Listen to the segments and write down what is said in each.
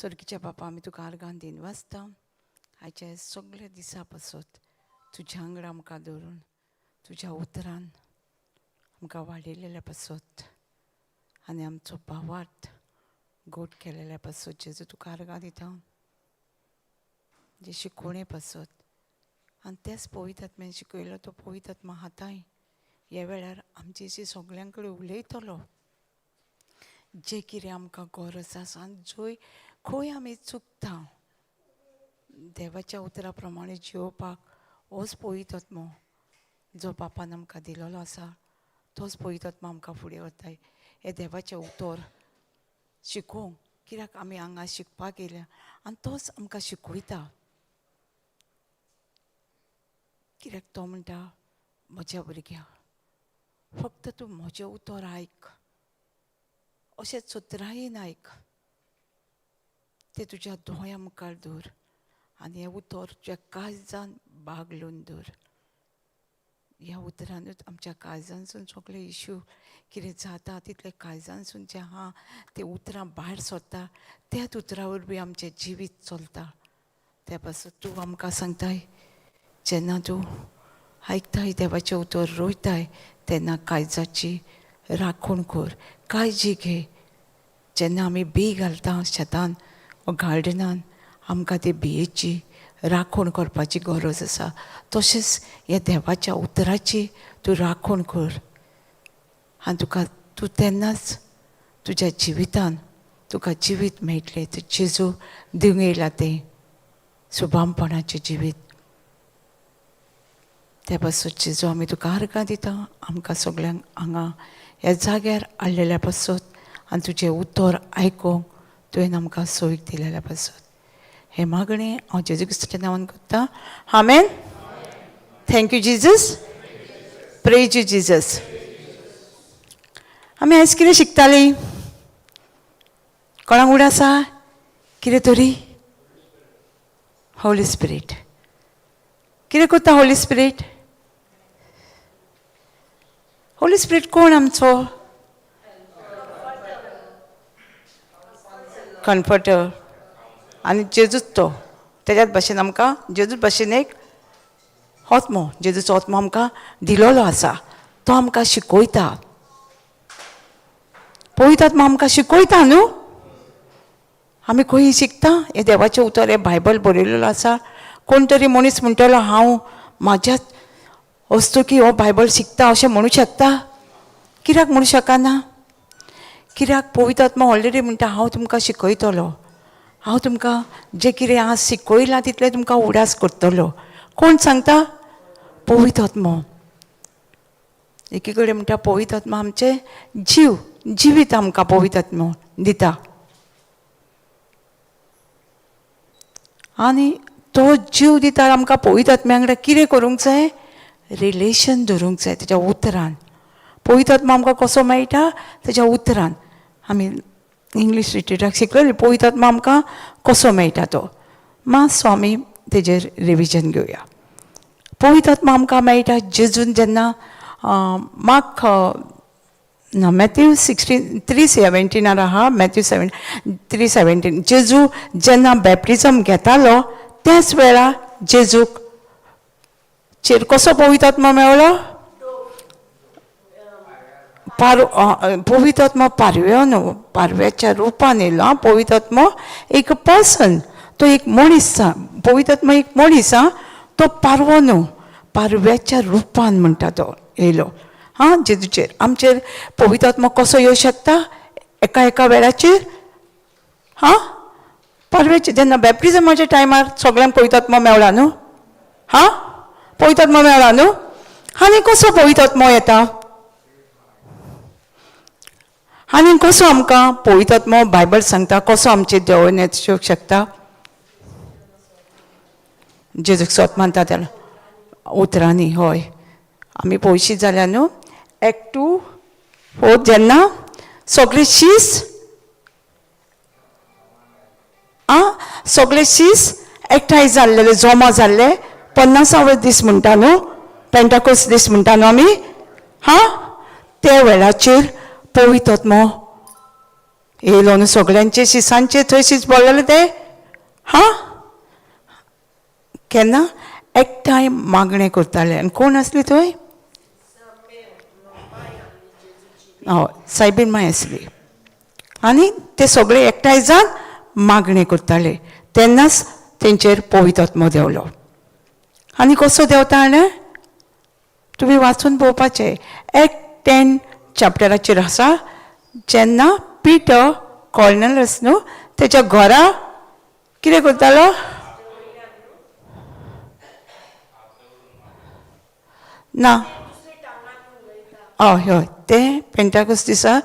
सोर्गीच्या बापा, आमी तुका आर्गान दिन वाचता आयच्या सगळे दिसा पासत तुज्या वांगडा आमकां दवरून तुज्या उतरान आमकां वाडयलेल्या पासत आनी आमचो भावार्थ गोड केलेल्या पासत जेजू तुका आर्गां दिता, जे शिकोवणे पासत आनी तेच पवित्र आत्म्यान शिकयलो तो पवित्र आत्मा हाताय ह्या वेळार आमचे सगळ्यां कडेन उलयतलो, जे कितें आमकां गरज आसा आनी जंय खंय आमी चुकता देवाच्या उतरा प्रमाणे जियोवपाक होच पवित्र आत्मो जो बापान आमकां दिलेलो आसा तोच पवित्र आत्मो आमकां फुडें व्हरताय. हे देवाचें उतर शिकोवंक कित्याक आमी हांगा शिकपाक येयल्या आनी तोच आमकां शिकयता, कित्याक तो म्हणटा म्हज्या भुरग्या फक्त तूं म्हजें उतर आयक, अशें चतुरायेन आयक, तें तुज्या दोळ्यां मुखार दवर आनी हें उतर तुज्या काळजान बागलोवन दवर. ह्या उतरानूच आमच्या काळजानसून सगळे इश्यू कितें जाता तितले काळजानसून जें आहा तें उतरां भायर सरता, त्याच उतरां वरवीं आमचें जिवीत चलता. त्या पासून तूं आमकां सांगताय जेन्ना तूं आयकताय देवाचें उतर रोयताय तेन्ना काळजाची राखण कर, काळजी घे. जेन्ना आमी बी घालता शेतान वा गार्डनान आमकां ते बियेची राखण करपाची गरज आसा, तशेंच ह्या देवाच्या उतराची तूं राखण कर आनी तुका तूं तेन्नाच तुज्या जिवितान तुका जिवीत मेळटलें. तें जेजू दिवंक येयला तें सुबामपणाचें जिवीत. त्या पासून जेजू आमी तुका आर्गां दिता, आमकां सगल्यांक हांगा ह्या जाग्यार हाडलेल्या पासत आनी तुजें उतर आयकूंक तुवें आमकां सोय दिलेल्या पासत हें मागणें हांव जेजू क्रिस्ताच्या नांवान करता. आमेन. Thank you Jesus, praise you Jesus. आमी आयज कितें शिकतालीं? कोणाक उड आसा कितें तरी? होली स्पिरीट कितें करता? होली स्पिरीट, होली स्पिरीट कोण आमचो? कम्फर्टर आनी जेजूच तो. तेज्याच भाशेन आमकां जेजूच भाशेन एक आत्मो, जेजूचो आत्मो आमकां दिलोलो आसा, तो आमकां शिकयता. पवित्र आत्मो आमकां शिकयता न्हू. आमी खंय शिकता? हें देवाचें उतर, हें बायबल बरयलेलो आसा. कोण तरी मनीस म्हणटलो हांव म्हाज्याच वस्तू की हो बायबल शिकता अशें म्हणू शकता? कित्याक म्हणू शकना? कित्याक पवित्र आत्मा ऑलरेडी म्हणटा हांव तुमकां शिकयतलो, हांव तुमकां जें कितें आज शिकयलां तितलें तुमकां उडास करतलो. कोण सांगता? पवित्र आत्मो. एकी कडेन म्हणटा पवित्र आत्मा आमचें जीव, जिवीत आमकां पवित्र आत्मो दिता आनी तो जीव दिता आमकां. पवित्र आत्म्या वांगडा कितें करूंक जाय? रिलेशन धरूंक जाय तेज्या उतरान. पवित्र आत्मा आमकां कसो मेळटा? तेज्या उतरान. आमी इंग्लीश रिट्रिटाक शिकलेली पवित्र आत्मा आमकां कसो मेळटा तो. मातसो आमी तेजेर रिविजन घेवया. पवित्र आत्मा आमकां मेळटा जेजून जेन्ना मार्क ना मॅथ्यू 16:3-17 आहा, मॅथ्यू 7:3-17. जेजू जेन्ना बॅप्टिजम घेतालो त्याच वेळा जेजूक चेर कसो पवित्र आत्मा मेळ्ळो? पवित्र आत्मा पारव्यो न्हू, पारव्याच्या रुपान येयलो. आं, पवित्र आत्मा एक पर्सन, तो एक मनीस आसा. पवित्र आत्मा एक मनीस आं, तो पारवो न्हू, पारव्याच्या रुपान म्हणटा तो येयलो. आं, जेजूचेर आमचेर पवित्र आत्मा कसो येवं शकता एका एका वेळाचेर? हां, पारव्याचे जेन्ना बॅप्टिजमाच्या टायमार सगळ्यांक पवित्र आत्मा मेवला न्हू? हां, पवित्र आत्मा मेवला न्हू? आनी कसो पवित्र आत्मो येता? आनी कसो आमकां पवित्र आत्मो बायबल सांगता कसो आमचे देवून येवंक शकता? जेजूक सोत मानता त्याला उतरांनी. हय, आमी पयशी जाल्या न्हू. एक्ट 2:4 जेन्ना सगळे शीस आं, सगळे शीस एकठांय जाल्ले, जमा जाल्ले, 50वे दीस म्हणटा न्हू, पेंटाकोस दीस म्हणटा न्हू आमी. हां, त्या वेळाचेर पवित्र आत्मो येयलो न्हू सगळ्यांचे शिसांचे थंय शीस बोल्लेले ते. हां, केन्ना एकठांय मागणें करताले. आनी कोण आसली थंय? हय, सायबीण माय आसली. आनी ते सगळे एकठांय जावन मागणें करताले. तेन्नाच तेंचेर पवित्र आत्मो देंवलो. आनी कसो देंवता जाणा? तुमी वाचून पळोवपाचें. एक्ट 10 चॅप्टराचेर आसा, जेन्ना पिटर कॉर्नेलस न्हू तेच्या घरा कितें करतालो? ना, हय हय, तें पेंटाकोस दिसा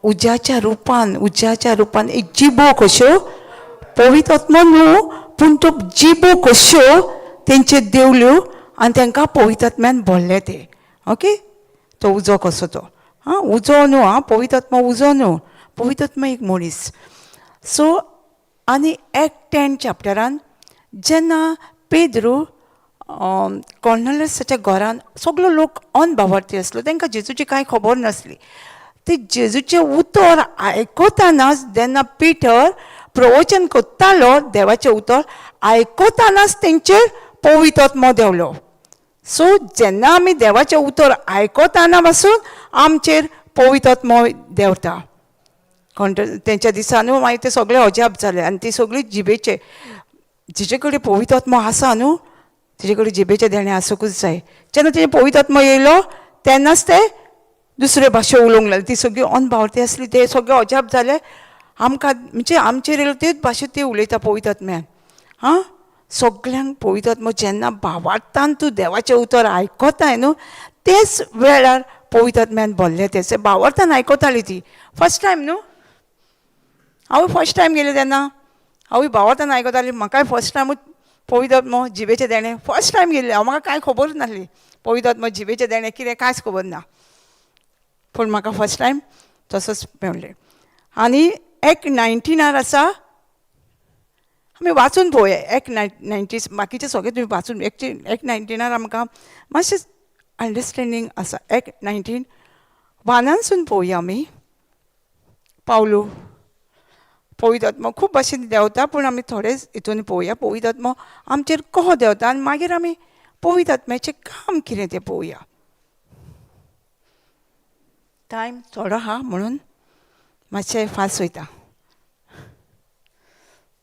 उज्याच्या रुपान, उज्याच्या रुपान एक जिबो कश्यो, पवित्र आत्मो न्हू पूण त्यो जिबो कश्यो तेंचेर देंवल्यो आनी तांकां पवित्र आत्म्यान भरले ते. ओके, तो उजो कसो तो, आं, उजो न्हू, आं, पवित्र आत्मो उजो न्हू, पवित्र आत्मो एक मनीस. सो आनी एक्ट 10 चॅप्टरान जेन्ना पेद्रू कॉर्नेलियसाच्या घरान सगलो लोक अनभावार्थी आसलो, तांकां जेजूची कांय खबर नासली. ते जेजूचें उतर आयकतानाच जेन्ना पिटर प्रवचन करतालो देवाचें उतर आयकतानाच तेंचेर पवित्र आत्मो देंवलो. सो जेन्ना आमी देवाचें उतर आयकताना पासून आमचेर पवित्र आत्मो देंवता. तेंच्या दिसा न्हू मागीर ते सगळे अजाप जाले. आनी ती सगळी जिबेचे, जिचे कडेन पवित्र आत्मो आसा न्हू तेजे कडेन जिबेचें देणें आसूंकूच जाय. जेन्ना तेजे पवित्र आत्मो येयलो तेन्नाच ते दुसरे भाशे उलोवंक लागले. ती सगळी अनभावार्थी आसली, ते सगळे अजाप जाले. आमकां म्हणजे आमचेर येयलो तेच भाशेन ते उलयता पवित्र आत्म्यान. आं, सगल्यांक पवित्र आत्मो जेन्ना भावार्थान तूं देवाचें उतर आयकताय न्हू तेच वेळार पवित्र आत्म्यान भरले. ते भावार्थान आयकताली ती फर्स्ट टायम न्हू. हांवूय फर्स्ट टायम गेलें तेन्ना हांवूय भावार्थान आयकताली. म्हाकाय फर्स्ट टायमूच पवित्र आत्मो जिबेचें देणें फर्स्ट टायम गेल्लें. हांव, म्हाका कांय खबरूच नासली पवित्र आत्मो जिबेचें देणें कितें कांयच खबर ना, पूण म्हाका फर्स्ट टायम तसोच मेवलें. आनी एक्ट 19 आसा, आमी वाचून पळोवया. एक्ट 19, बाकीचे सगळे तुमी वाचून. एक्ट 19 आमकां मातशें अंडरस्टँडींग आसा. एक्ट 19 1 पळोवया आमी. पावलू पवित्र आत्मो खूब भाशेन देंवता, पूण आमी थोडेच हितून पळोवया पवित्र आत्मो आमचेर कसो देंवता आनी मागीर आमी पवित्र आत्म्याचें काम कितें तें पळोवया. टायम थोडो आहा म्हणून मातशें फास्ट वयता.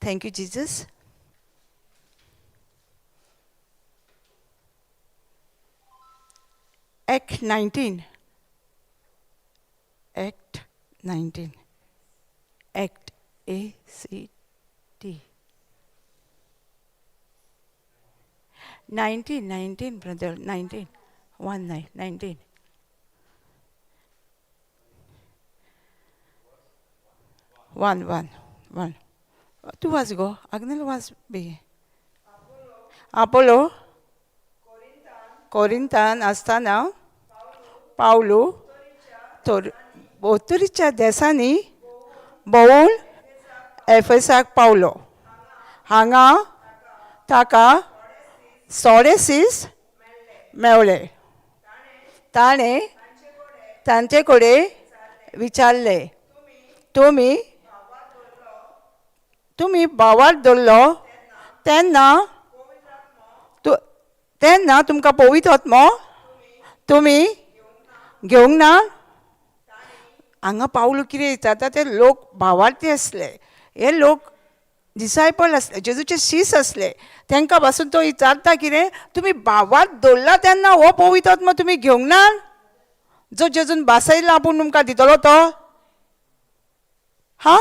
Thank you Jesus. Act 19, act 19, act A C T 19, 19 brother, 19, 1 9, 19. 1 1 1. तूं वाच गो आग्नेल, वाच बेगीन. आपोलो कोरिंतान आसतना पावलू भोंवतणच्या देसांनी भोंवून एफेसाक पावलो. हांगा ताका थोडे शीस मेवले. ताणें तांचे कडेन विचारलें, तुमी तुमी भावार्थ दवरलो तेन्ना तेन्ना तुमकां पवित्र आत्मो तुमी घेवंक ना? हांगा पावलू कितें विचारता, ते लोक भावार्थी आसले, हे लोक डिसायपल आसले, जेजूचे शीस आसले. तांकां पासून तो विचारता कितें, तुमी भावार्थ दवरला तेन्ना हो पवित्र आत्मो तुमी घेवंक ना, जो जेजून भासयला आपूण तुमकां दितलो तो? हा,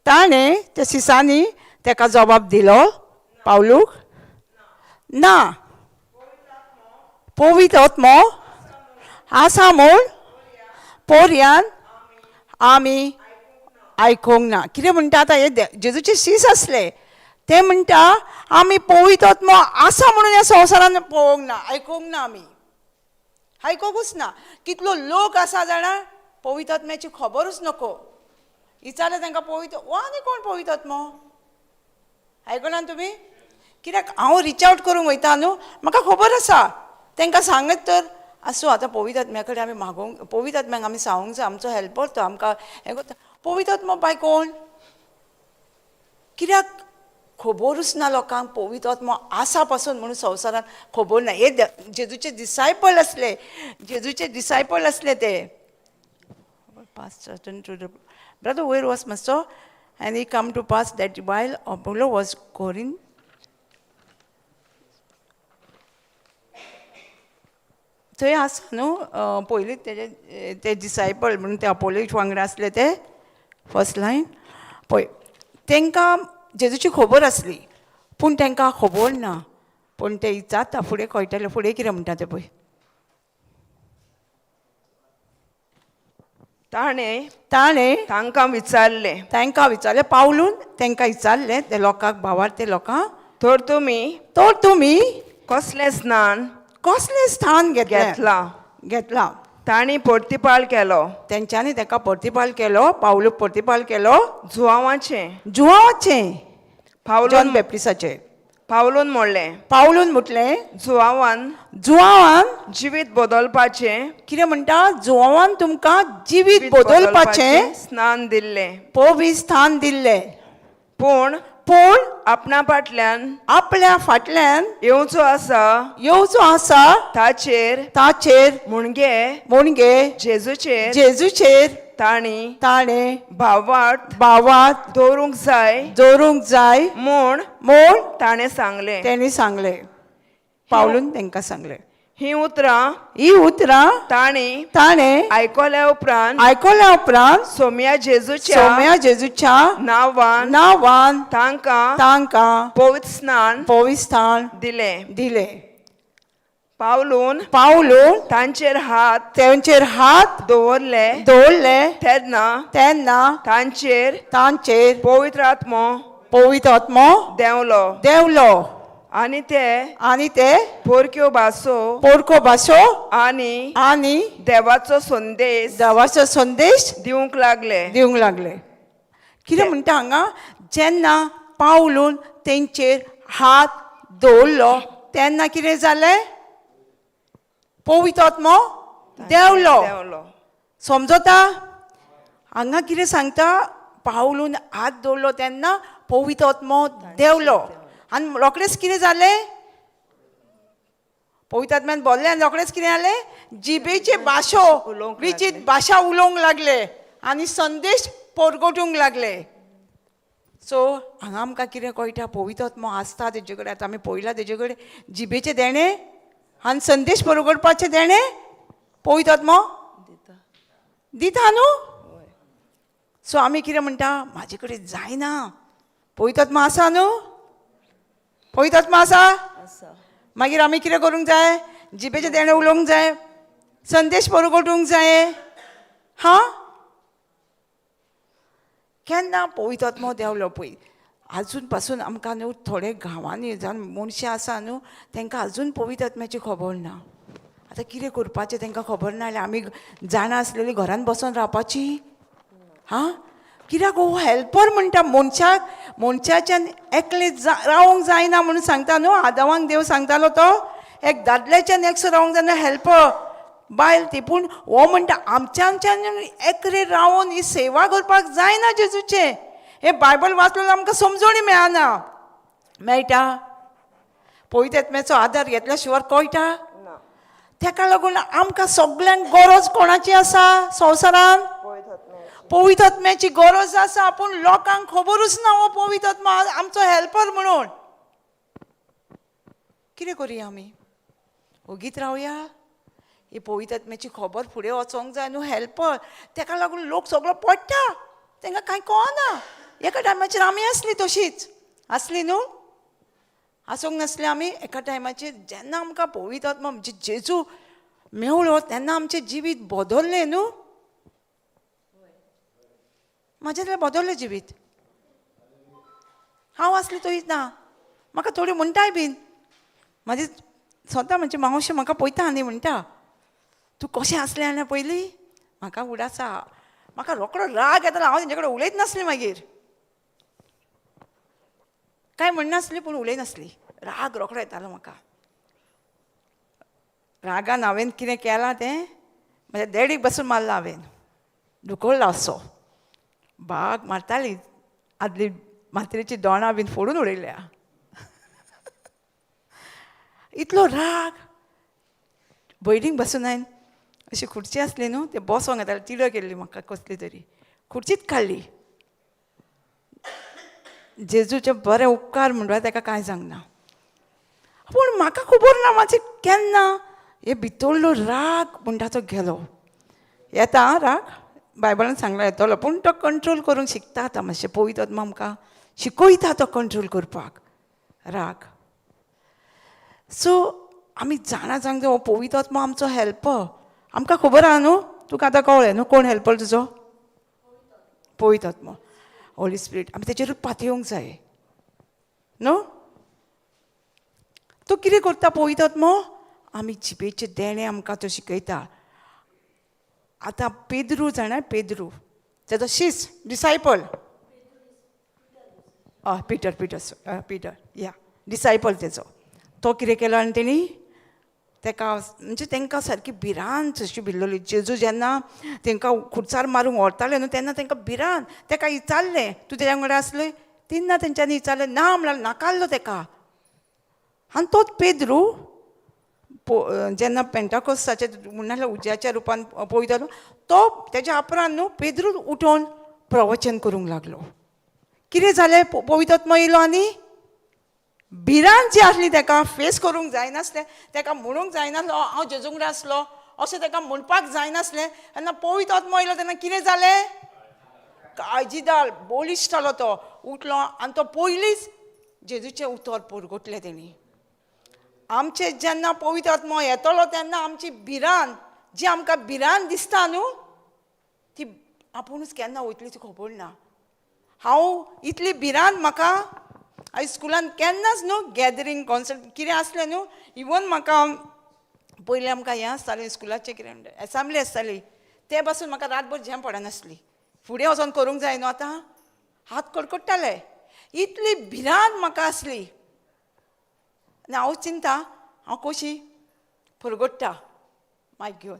ताणें त्या शिसांनी ताका जबाब दिलो पावलूक, ना, पवित्र आत्मो आसा म्हूण पोरयान आमी आयकूंक ना. कितें म्हणटा आतां, हे जेजूचे शीस आसले, ते म्हणटा आमी पवित्र आत्मो आसा म्हणून ह्या संवसारान पळोवंक ना, आयकूंक ना, आमी आयकूंकूच ना. कितलो लोक आसा जाणा पवित्र आत्म्याची खबरूच नको. विचारलें तांकां पवित्र, हो आनी कोण पवित्र आत्मो? आयकलां तुमी? कित्याक हांव रिच आवट करूंक वयता न्हू, म्हाका खबर आसा तांकां सांगत तर आसूं. आतां पवित्र आत्म्या कडेन आमी मागोवंक, पवित्र आत्म्याक आमी सांगूंक जाय, आमचो हेल्पर तो आमकां हें करता. पवित्र आत्मो बाय कोण? कित्याक खबरूच ना लोकांक पवित्र आत्मो आसा पासून म्हणून संवसारांत खबर ना. हे जेजूचे डिसायपल आसले, जेजूचे डिसायपल आसले ते. Pass to the brother वयर वच मातसो. And he come to pass that while Apollo was Corinth थंय आसा न्हू पयलीं तेजे ते डिसायपल म्हणून ते अपोलोज वांगडा आसले ते फर्स्ट लायन पळय. तांकां जेजूची खबर आसली पूण तांकां खबर ना, पूण ते विचारता फुडें कळटलें फुडें कितें म्हणटा तें पळय. ताणें ताणें तांकां विचारलें, तांकां विचारलें, पावलून तांकां विचारलें ते लोकांक, भावार ते लोकांक, तर तुमी तर तुमी कसलें स्नान कसलें स्थान घेतलें घेतलां? घेतलां. तांणी प्रतिपाल केलो, तेंच्यांनी ताका प्रतिपाल केलो, पावलूक प्रतिपाल केलो, जुवांवाचें. जुवाचें, जॉन पावलून बॅप्टिसाचें. पावलून म्हणलें, पावलून म्हटलें, जुवांवान जुवान जिवीत बदलपाचें, कितें म्हणटा, जुवान तुमकां जिवीत बदलपाचें स्नान दिल्लें, पवित्र स्थान दिल्लें, पूण पूण आपणा फाटल्यान आपल्या फाटल्यान येवचो आसा येवचो आसा ताचेर ताचेर मुणगे मुणगे जेजूचेर जेजूचेर तांणी ताणें भावार्थ भावात दवरूंक जाय दवरूंक जाय म्हूण म्हूण ताणें सांगलें. तेणी सांगलें, पावलून तांकां सांगलें. हीं उतरां ही उतरां तांणी ताणें आयकल्या उपरांत आयकल्या उपरांत सोम्या जेजूच्या सोम्या जेजूच्या नांवान नांवान तांकां तांकां पवित्र स्नान पवित्र स्थान दिलें. दिलें. पावलून पावलून तांचेर हात तेंचेर हात दवरले दवरले तेन्ना तेन्ना तांचेर तांचेर पवित्र आत्मो पवित्र आत्मो देंवलो देंवलो आनी ते आनी ते पोरक्यो भासो पोरको भासो आनी आनी देवाचो संदेश देवाचो संदेश दिवंक लागले. दिवंक लागले. कितें म्हणटा हांगा, जेन्ना पावलून तेंचेर हात दवरलो तेन्ना कितें जालें, पवित्र आत्मो देंवलो. देंवलो. समजता हांगा कितें सांगता, पावलून हात दवरलो तेन्ना पवित्र आत्मो देंवलो आनी रोखडेंच कितें जालें, पवित्र आत्म्यान बोल्लें आनी रोखडेंच कितें जालें, जिबेचे भाशो उलोवंक विचित भाशा उलोवंक लागले आनी संदेश परगटूंक लागले. सो हांगा आमकां कितें कळटा, पवित्र आत्मो आसता तेजे कडेन. आतां आमी पळयलां तेजे कडेन जिबेचें देणें आनी संदेश परगटपाचें देणें पवित्र आत्मो दिता न्हू. सो आमी कितें म्हणटा, म्हाजे कडेन जायना, पवित्र आत्मो आसा न्हू, पवित्र आत्मो आसा, मागीर आमी कितें करूंक जाय, जिबेचें देणें उलोवंक जाय, संदेश परगटूंक जाय. हां, केन्ना पवित्र आत्मो देंवलो पळय, आजून पासून आमकां न्हू थोडे गांवांनी जावन मनशां आसा न्हू तांकां आजून पवित्र आत्म्याची खबर ना. आतां कितें करपाचें तांकां खबर ना जाल्यार आमी जाणा आसलेली घरान बसोन रावपाची. हां, कित्याक हो हेल्पर म्हणटा, मनशाक मनशाच्यान एकलें रावंक जायना म्हणून सांगता न्हू. आदावांक देव सांगतालो तो एक दादल्याच्यान एकसो रावंक जायना, हेल्पर बायल ती. पूण हो म्हणटा आमच्याच्यान एकरे रावोन ही सेवा करपाक जायना जेजूचें. हें बायबल वाचलो आमकां समजणी मेळना. मेळटा पवित्र आत्म्याचो आदार घेतल्या शिवाय कळटा. तेका लागून आमकां सगल्यांक गरज कोणाची आसा संवसारान, पवित्र आत्म्याची गरज आसा. पूण लोकांक खबरूच ना हो पवित्र आत्मा आमचो हेल्पर म्हणून. कितें करुया आमी, ओगीत रावया? ही पवित्र आत्म्याची खबर फुडें वचोंक जाय न्हू, हेल्पर. तेका लागून लोक सगळो पडटा, तांकां कांय कळना. एका टायमाचेर आमी आसली तशीच आसली न्हू, आसूंक नासली आमी एका टायमाचेर. जेन्ना आमकां पवित्र आत्मा म्हणजे जेजू मेवलो तेन्ना आमचें जिवीत बदल्लें न्हू. म्हाजें जाल्यार बदल्लें जिवीत. हांव आसलें तशीच ना, म्हाका थोडी म्हणटाय बीन, म्हाजी स्वता म्हणजे मावशे म्हाका पळयता आनी म्हणटा, तूं कशें आसलें आनी पयलीं म्हाका उडासा, म्हाका रोकडो राग येतालो. हांव तेंचे कडेन उलयत नासलें, मागीर कांय म्हणनासली पूण उलयनासली. राग रोखडो येतालो म्हाका. रागान हांवें कितें केलां तें म्हज्या डॅडीक बसून मारला हांवें, धुकल्लो असो बाग मारताली, आदली मात्रेची दोणां बीन फोडून उडयल्या. इतलो राग. भयणीक बसून हांवें अशी खुर्ची आसली न्हू, ते बसोंक येताले, तिडक येयल्ली म्हाका कसली तरी, खुर्चीच काडली. जेजूचे बरे उपकार म्हणटा ताका कांय सांगना, पूण म्हाका खबर ना म्हाजे केन्ना हे भितरलो राग म्हणटा तो गेलो. येता राग, बायबलान सांगला येतलो, पूण तो कंट्रोल करूंक शिकता आतां मातशें. पवित्र आत्मा आमकां शिकयता तो कंट्रोल करपाक राग. सो आमी जाणा जावंक जाय हो पवित्र आत्मा आमचो हेल्पर. आमकां खबर आहा न्हू, तुका आतां कळ्ळें न्हू कोण हेल्पर तुजो? पवित्र आत्मा, होली स्पिरीट. आमी तेचेरूच पातयेवंक जाय न्हू. तो कितें करता पवित्र आत्मो? आमी जिबेचें देणें आमकां तो शिकयता. आतां पेद्रू जाणा, पेद्रू तेजो शीस डिसायपल, पीटर पीटर पीटर या डिसायपल तेजो, तो कितें केलो आनी तेणी तेका म्हणजे तेंकां सारकी भिरांत अशी भिल्लोली. जेजू जेन्ना तेंकां खुर्चार मारूंक व्हरताले न्हू तेन्ना तेंकां भिरांत, तेका विचारलें तूं तेज्या वांगडा आसलें? तेन्ना तेंच्यांनी विचारलें ना म्हणल्यार नाकारलो तेका. आनी तोच पेद्रू जेन्ना पेंटाकोस्ताचे म्हणल्यार उज्याच्या रुपान पळयतालो तो तेज्या अपरांत न्हू पेद्रू उठोवन प्रवचन करूंक लागलो. कितें जालें? पवित्र आत्मो येयलो आनी भिरांत जी आसली तेका फेस करूंक जायनासलें, तेका म्हणूंक जायनासलो हांव जेजू वांगडा आसलो अशें तेका म्हणपाक जायनासलें. तेन्ना पवित्र आत्मो येयलो तेन्ना कितें जालें? काळजीदार बळिश्ट जालो तो, उठलो आनी तो पयलींच जेजूचें उतर परगटलें तेणी. आमचे जेन्ना पवित्र आत्मो येतलो तेन्ना आमची भिरांत जी आमकां भिरांत दिसता न्हू ती आपुणूच केन्ना वयतली ती खबर ना. हांव इतली भिरांत म्हाका हांवें स्कुलान केन्नाच न्हू गॅदरींग कॉन्सर्ट कितें आसलें न्हू, इवन म्हाका पयलीं आमकां हें आसतालें स्कुलाचें कितें म्हणटा एसेंब्ली आसताली, ते पासून म्हाका रातभर झेम पडनासली. फुडें वचोन करूंक जाय न्हू आतां, हात कडकडटाले, इतली भिरांत म्हाका आसली. आनी हांव चिंता हांव कशी फरगडटा मायक घेवन.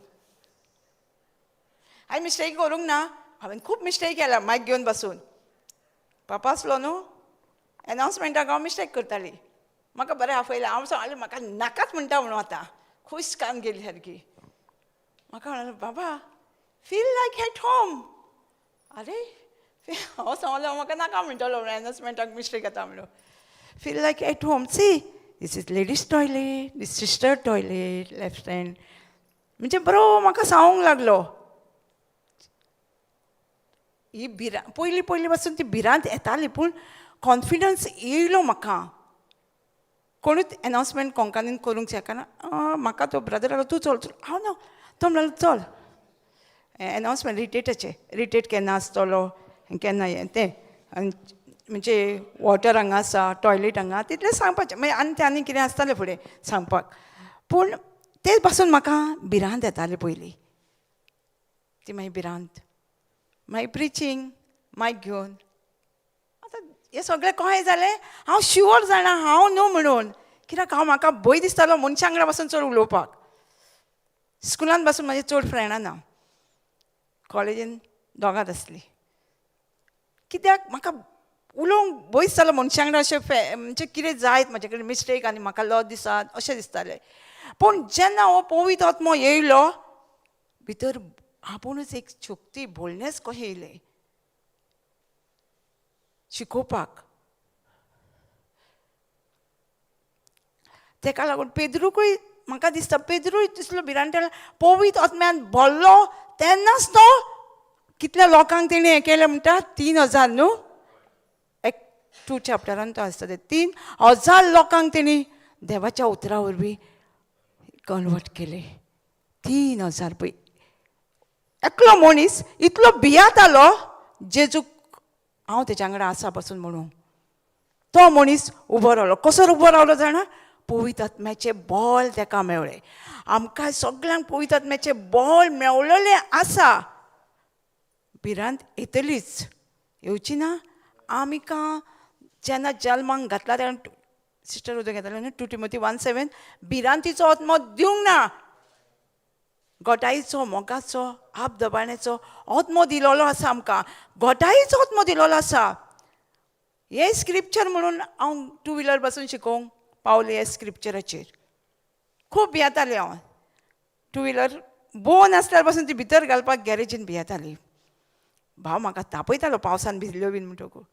हांवें मिस्टेक करूंक ना, हांवें खूब मिस्टेक केल्या मायक घेवन बसून. पापा आसलो न्हू एनावन्समेंटाक हांव मिस्टेक करताली, म्हाका बरें आपयलें, हांव सांगलें म्हाका नाकाच म्हणटा म्हणून आतां खूश कान गेली सारकी. म्हाका म्हणलें बाबा फील लायक एट होम. अरे हांव सांगलें म्हाका नाका म्हणटलो एनावन्समेंटाक मिस्टेक येता म्हणून. Feel like at home, see this is ladies toilet, this sister toilet, left hand, म्हणजे बरो म्हाका सांगूंक लागलो. ही भिरांत पयलीं पयलीं पासून ती भिरांत येताली, पूण कॉन्फिडन्स येयलो म्हाका. कोणूच एनावन्समेंट कोंकणीन करूंक शकना. म्हाका तो ब्रदर आलो तूं चल चल, हांव ना, तो म्हणलो चल एनावन्समेंट रिटेटाचें, रिटेट केन्ना आसतलो केन्ना हें तें, आनी म्हणजे वॉटर हांगा आसा, टॉयलेट हांगा, तितलें सांगपाचें. मागीर आनी तें आनी कितें आसतालें फुडें सांगपाक, पूण तें पासून म्हाका भिरांत येताली पयलीं ती. मागीर भिरांत, मागीर प्रिचींग मायक घेवन. आतां हें सगळें कशें जालें हांव शुअर जाणा हांव न्हू म्हणून, कित्याक हांव म्हाका भंय दिसतालो मनशां वांगडा बसून चड उलोवपाक. स्कुलान बसून म्हाजी चड फ्रेंडां ना, कॉलेजीन दोगांत आसली, कित्याक म्हाका उलोवंक भंय दिसतालो मनशां वांगडा अशें म्हणजे कितें जायत म्हाजे कडेन मिस्टेक आनी म्हाका लज दिसात अशें दिसतालें. पूण जेन्ना हो पवित्र आत्मो येयलो भितर आपुणूच एक शक्ती बोलणेंच कशें येयलें शिकोवपाक. तेका लागून पेद्रूकूय म्हाका दिसता पेद्रूय तितलो भिरांत पवित्र आत्म्यान भरलो तेन्नाच तो कितल्या लोकांक तेणी हें केलें म्हणटा 3000 न्हू, एक 2 चॅप्टरान तो आसता ते 3000 लोकांक तेणी देवाच्या उतरा वरवीं कन्वर्ट केले. 3000 पळय एकलो मनीस इतलो भियातालो जेजूक हांव तेज्या वांगडा आसा बसून म्हणून, तो मनीस उबो रावलो. कसो उबो रावलो जाणा? पवित्र आत्म्याचें बळ तेका मेवळें. आमकां सगळ्यांक पवित्र आत्म्याचें बळ मेवलेलें आसा. भिरांत येतलीच, येवची ना. आमकां जेन्ना जल्माक घातला तेन्ना सिस्टर उदक घेतालें न्हू, 2 Timothy 1:7, भिरांतीचो आत्मो दिवंक ना, गोटाईचो, मोगाचो, आप दबाण्याचो आत्मो दिलोलो आसा आमकां, गोटाईचो आत्मो दिलोलो आसा. हें स्क्रिप्चर म्हणून हांव टू व्हिलर बसून शिकोवंक पावलें. हे स्क्रिप्चराचेर खूब भियेतालें हांव. टू व्हिलर बोन आसल्यार पासून ती भितर घालपाक गॅरेजीन भियेताली. भाव म्हाका तापयतालो पावसान भिजल्यो बीन म्हणटकूच,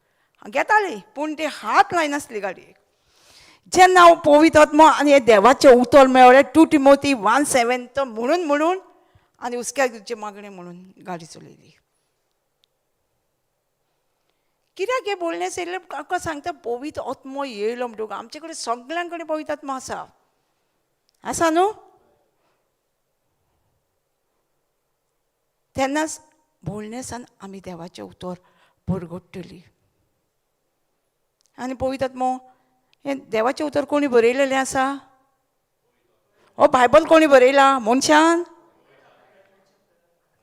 हांव घेताली पूण ती हात लायनासली गाडयेक. जेन्ना हांव पवित्र आत्मो आनी हें देवाचें उतर मेळ्ळें 2 Timothy 1:7 तो म्हणून म्हणून आनी हुस्क्याक दिवचें मागणें म्हणून गाडी चलयली. कित्याक हें बोलणें येयलें काका सांगता, पवित्र आत्मो येयलो म्हणटकूच आमचे कडेन सगळ्यां कडेन पवित्र आत्मो आसा, आसा न्हू. तेन्नाच बोलणेसान आमी देवाचें उतर परगट्टली. आनी पवित्र आत्मो हें देवाचें उतर कोणी बरयलेलें आसा? हो बायबल कोणी बरयला? मनशान.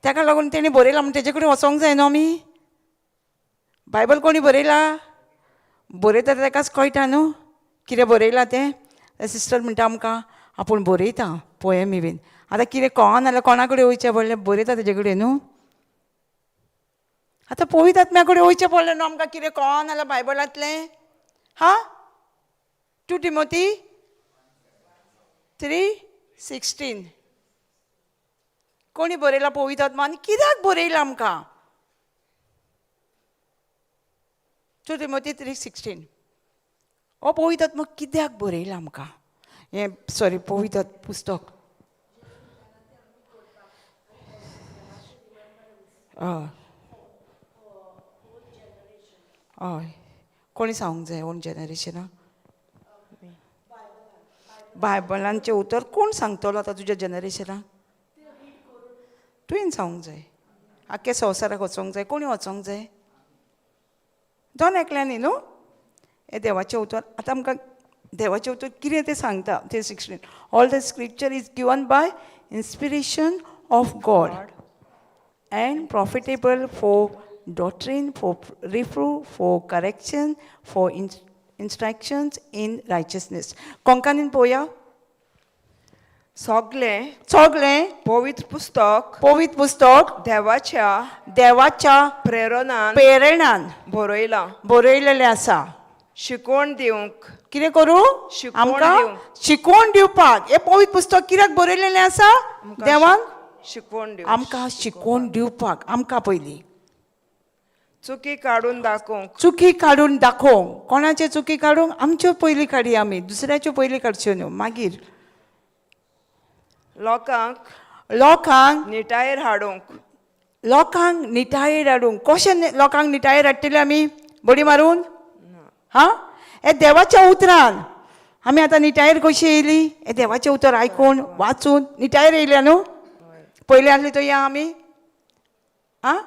ताका लागून तेणी बरयला म्हण तेजे कडेन वचोंक जाय न्हू आमी. बायबल कोणी बरयला? बरयता ताकाच कळटा न्हू कितें बरयलां तें. सिस्टर म्हणटा आमकां आपूण बरयता पोयमी बीन. आतां कितें कळना जाल्यार कोणा कडेन वयचें पडलें? बरयता तेजे कडेन न्हू. आतां पवित्र आत्म्या कडेन वयचें पडलें न्हू आमकां कितें कळना जाल्यार बायबलांतलें. हा, 2 Timothy 3:16 कोणी बरयला पवित्र आत्मा आनी कित्याक बरयला आमकां? 2 Timothy 3:16 हो पवित्र आत्मा कित्याक बरयला आमकां? हें सॉरी पवित्र पुस्तक. हय हय, कोणी सांगूंक जाय ओन जनरेशनाक? बायबलांचें उतर कोण सांगतलो आतां तुज्या जनरेशनाक? तुवें सांगूंक जाय. आख्ख्या संवसाराक वचोंक जाय. कोणी वचोंक जाय? दोन एकल्यांनी न्हू. हें देवाचें उतर आतां आमकां देवाचें उतर कितें तें सांगता. 3:16, all the scripture is given by inspiration of God and profitable for doctrine, for reproof, for correction, for instructions in righteousness. कोंकणीन पळोवया. सगळें सगळें पवित्र पुस्तक पवित्र पुस्तक देवाच्या देवाच्या प्रेरणान प्रेरणान बरयलां, बरयलेलें आसा. शिकवण दिवंक, कितें करूं? शिकवण आमकां दिवंक. शिकवण दिवपाक. हें पवित्र पुस्तक कित्याक बरयलेलें आसा देवान? शिकवण दिवंक, आमकां शिकवण दिवपाक. आमकां पयलीं चुकी काडून दाखोवंक, चुकी काडून दाखोवंक. कोणाचे चुकी काडूंक? आमच्यो पयलीं काडया आमी, दुसऱ्याच्यो पयलीं काडच्यो न्हू. मागीर लोकांक लोकांक निटायेर हाडूंक, लोकांक निटायेर हाडूंक. कशें लोकांक निटायेर हाडटले आमी? बडी मारून? हा, हे देवाच्या उतरान आमी आतां निटायेर कशी येयली? हे देवाचें उतर आयकून वाचून निटायेर येयल्या न्हू. पयलीं आसली तो या आमी आं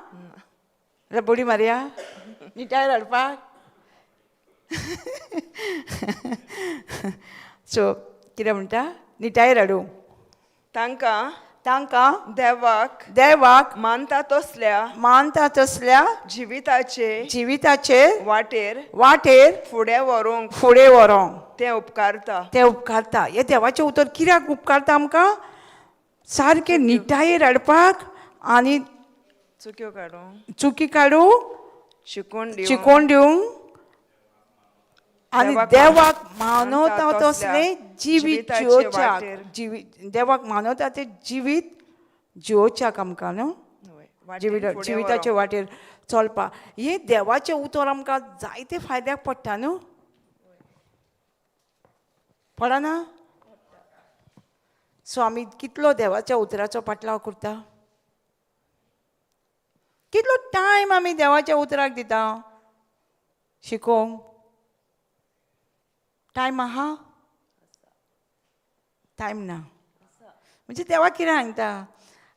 जाल्यार बडी मारया निटायेर हाडपाक. सो कितें म्हणटा? निटायेर हाडूंक तांकां तांकां देवाक देवाक मानता तसल्या मानता तसल्या जिविताचे जिविताचे वाटेर वाटेर फुडें व्हरूंक फुडें व्हरूंक तें उपकारता. तें उपकारता. हें देवाचें उतर कित्याक उपकारता आमकां? सारकें निटायेर हाडपाक आनी चुक्यो काडूंक, चुकी काडूंक, शिकवण दिवंक, शिकवण दिवंक आनी देवाक मानवता तसलें जिवीत जियोवच्याक, जिवीत देवाक मानवता तें जिवीत जियोवच्याक आमकां न्हू, जिविताचे वाटेर चलपाक. हें देवाचें उतर आमकां जायते फायद्याक पडटा न्हू, पडना? सो आमी कितलो देवाच्या उतराचो पाटलाव करता? कितलो टायम आमी देवाच्या उतराक दिता शिकोवंक? टायम आहा? टायम ना. म्हणजे देवा कितें सांगता?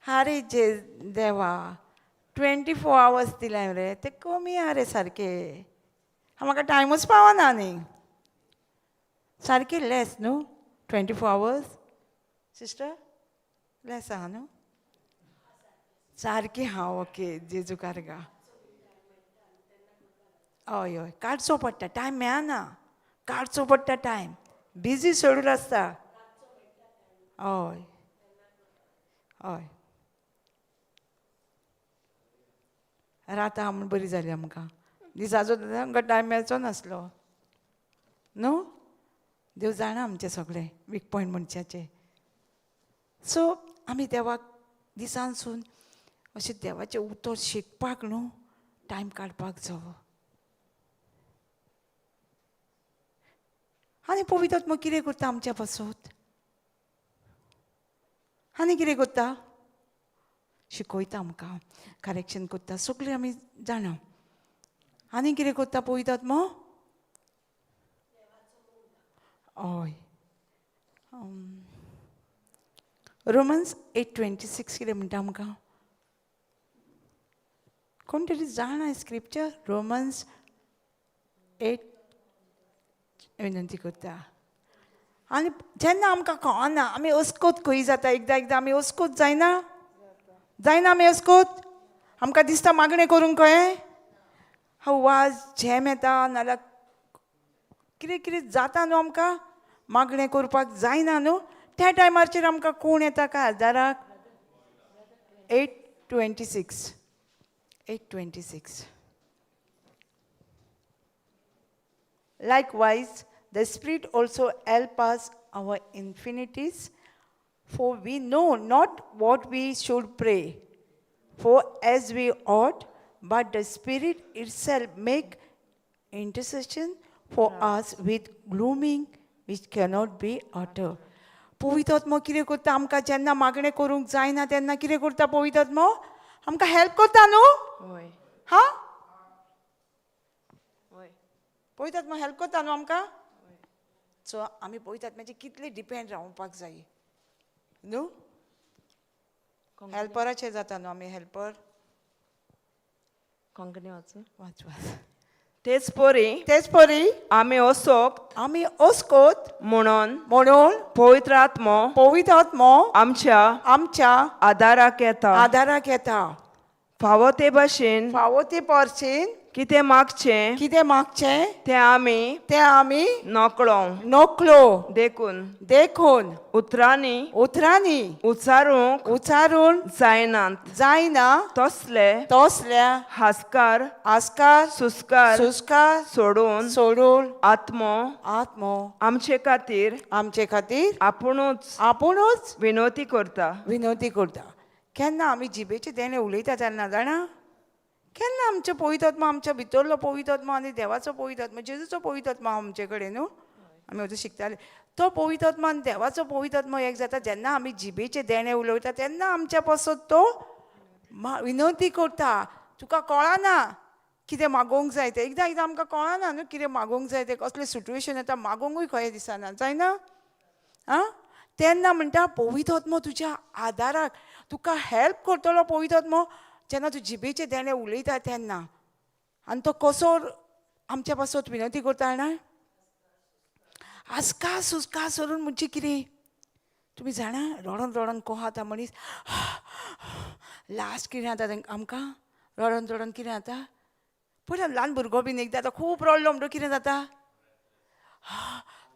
आरे जे देवा 24 आवर्स दिले रे, ते कमी आहा रे सारके, म्हाका टायमूच पावना न्ही, सारके लेस न्हू. 24 आवर्स सिस्टर लेस आहा न्हू सारकें. हां ओके, जेजू कारगा. हय हय, काडचो पडटा, टायम मेळना, काडचो पडटा टायम, बिजी शेड्यूल आसता. हय हय, रात आहा म्हूण बरी जाली आमकां. दिसाचो आमकां टायम मेळचो नासलो न्हू. देव जाणा आमचें सगळें वीक पॉयंट मनशाचे. सो आमी देवाक दिसानसून अशें देवाचें उतर शिकपाक न्हू टायम काडपाक जावो. आनी पवित्र आत्मो कितें करता आमच्या पासत? आनी कितें करता? शिकयता आमकां, करेक्शन करता, सगळें आमी जाणा. आनी कितें करता पवित्र आत्मो? हय, रोमन्स 8:26 कितें म्हणटा आमकां? कोण तरी जाणा स्क्रिप्चर? रोमन्स 8 विनंती करता. आनी जेन्ना आमकां कळना, आमी अस्कोत खंय जाता, एकदां एकदां आमी अस्कोत जायना, जायना आमी अस्कोत, आमकां दिसता मागणें करूंक कळ्ळें, हा वाज झेम येता, नाल्यार कितें कितें जाता न्हू, आमकां मागणें करपाक जायना न्हू. त्या टायमाचेर आमकां कोण येता काय आदाराक? 8:26, 8:26. Likewise, the Spirit also help us our infirmities, for we know not what we should pray, for as we ought, but the Spirit itself make intercession for us with groaning which cannot be uttered. पवित्र आत्मो कितें करता आमकां जेन्ना मागणें करूंक जायना तेन्ना कितें करता पवित्र आत्मो? आमकां हेल्प करता न्हू. हय. हा, हय. पवित्र आत्मो हेल्प करता न्हू आमकां. सो आमी पवित्र आत्म्याचेर कितले डिपेंड रावपाक जाय न्हू. हेल्पराचेर जाता न्हू आमी हेल्पर. कोंकणी वाचूं? वाच वाच. तेच परी तेच परी आमी असोक्त आमी अस्कोत म्हणून म्हणून पवित्र आत्मो पवित्र आत्मो आमच्या आमच्या आदाराक येता. आदाराक येता. फावो ते भाशेन फावो ते पर्सीन कितें मागचें कितें मागचें तें आमी तें आमी नकळो. नकळो. देखून देखून उतरांनी उतरांनी उच्चारूंक उच्चारून जायनात जायना तसले तसल्या हास्कार आस्कार सुस्कार सुस्कार सोडून सोडून आत्मो आत्मो आमचे खातीर आमचे खातीर आपुणूच आपुणूच विनवती करता. विनवती करता. केन्ना आमी जिबेचे देणें उलयता तेन्ना जाणा, केन्ना आमचो पवित्र आत्मो, आमच्या भितरलो पवित्र आत्मो आनी देवाचो पवित्र आत्मो, जेजूचो पवित्र आत्मो आमचे कडेन न्हू, आमी अजून शिकताले, तो पवित्र आत्मो आनी देवाचो पवित्र आत्मो एक जाता. जेन्ना आमी जिबेचे देणें उलयता तेन्ना आमच्या पासत तो विनवती करता. तुका कळना कितें मागोवंक जाय तें, एकदां एकदां आमकां कळना न्हू कितें मागोवंक जाय तें, कसलें सिट्युएशन येता मागोवंकूय खंय दिसना, जायना. आं, तेन्ना म्हणटा पवित्र आत्मो तुज्या आदाराक तुका हेल्प करतलो. पवित्र आत्मो जेन्ना तूं जिबेचें देणें उलयता तेन्ना, आनी तो कसो आमच्या पासत विनवती करता जाणा, आसका सुस्का सोडून. म्हणजे कितें तुमी जाणा, रडोन रडोन कोहा जाता मनीस, लास्ट कितें जाता तांकां आमकां रडोन रडोन कितें जाता पळय, ल्हान भुरगो बीन एकदां आतां खूब रडलो म्हणटकीर कितें जाता,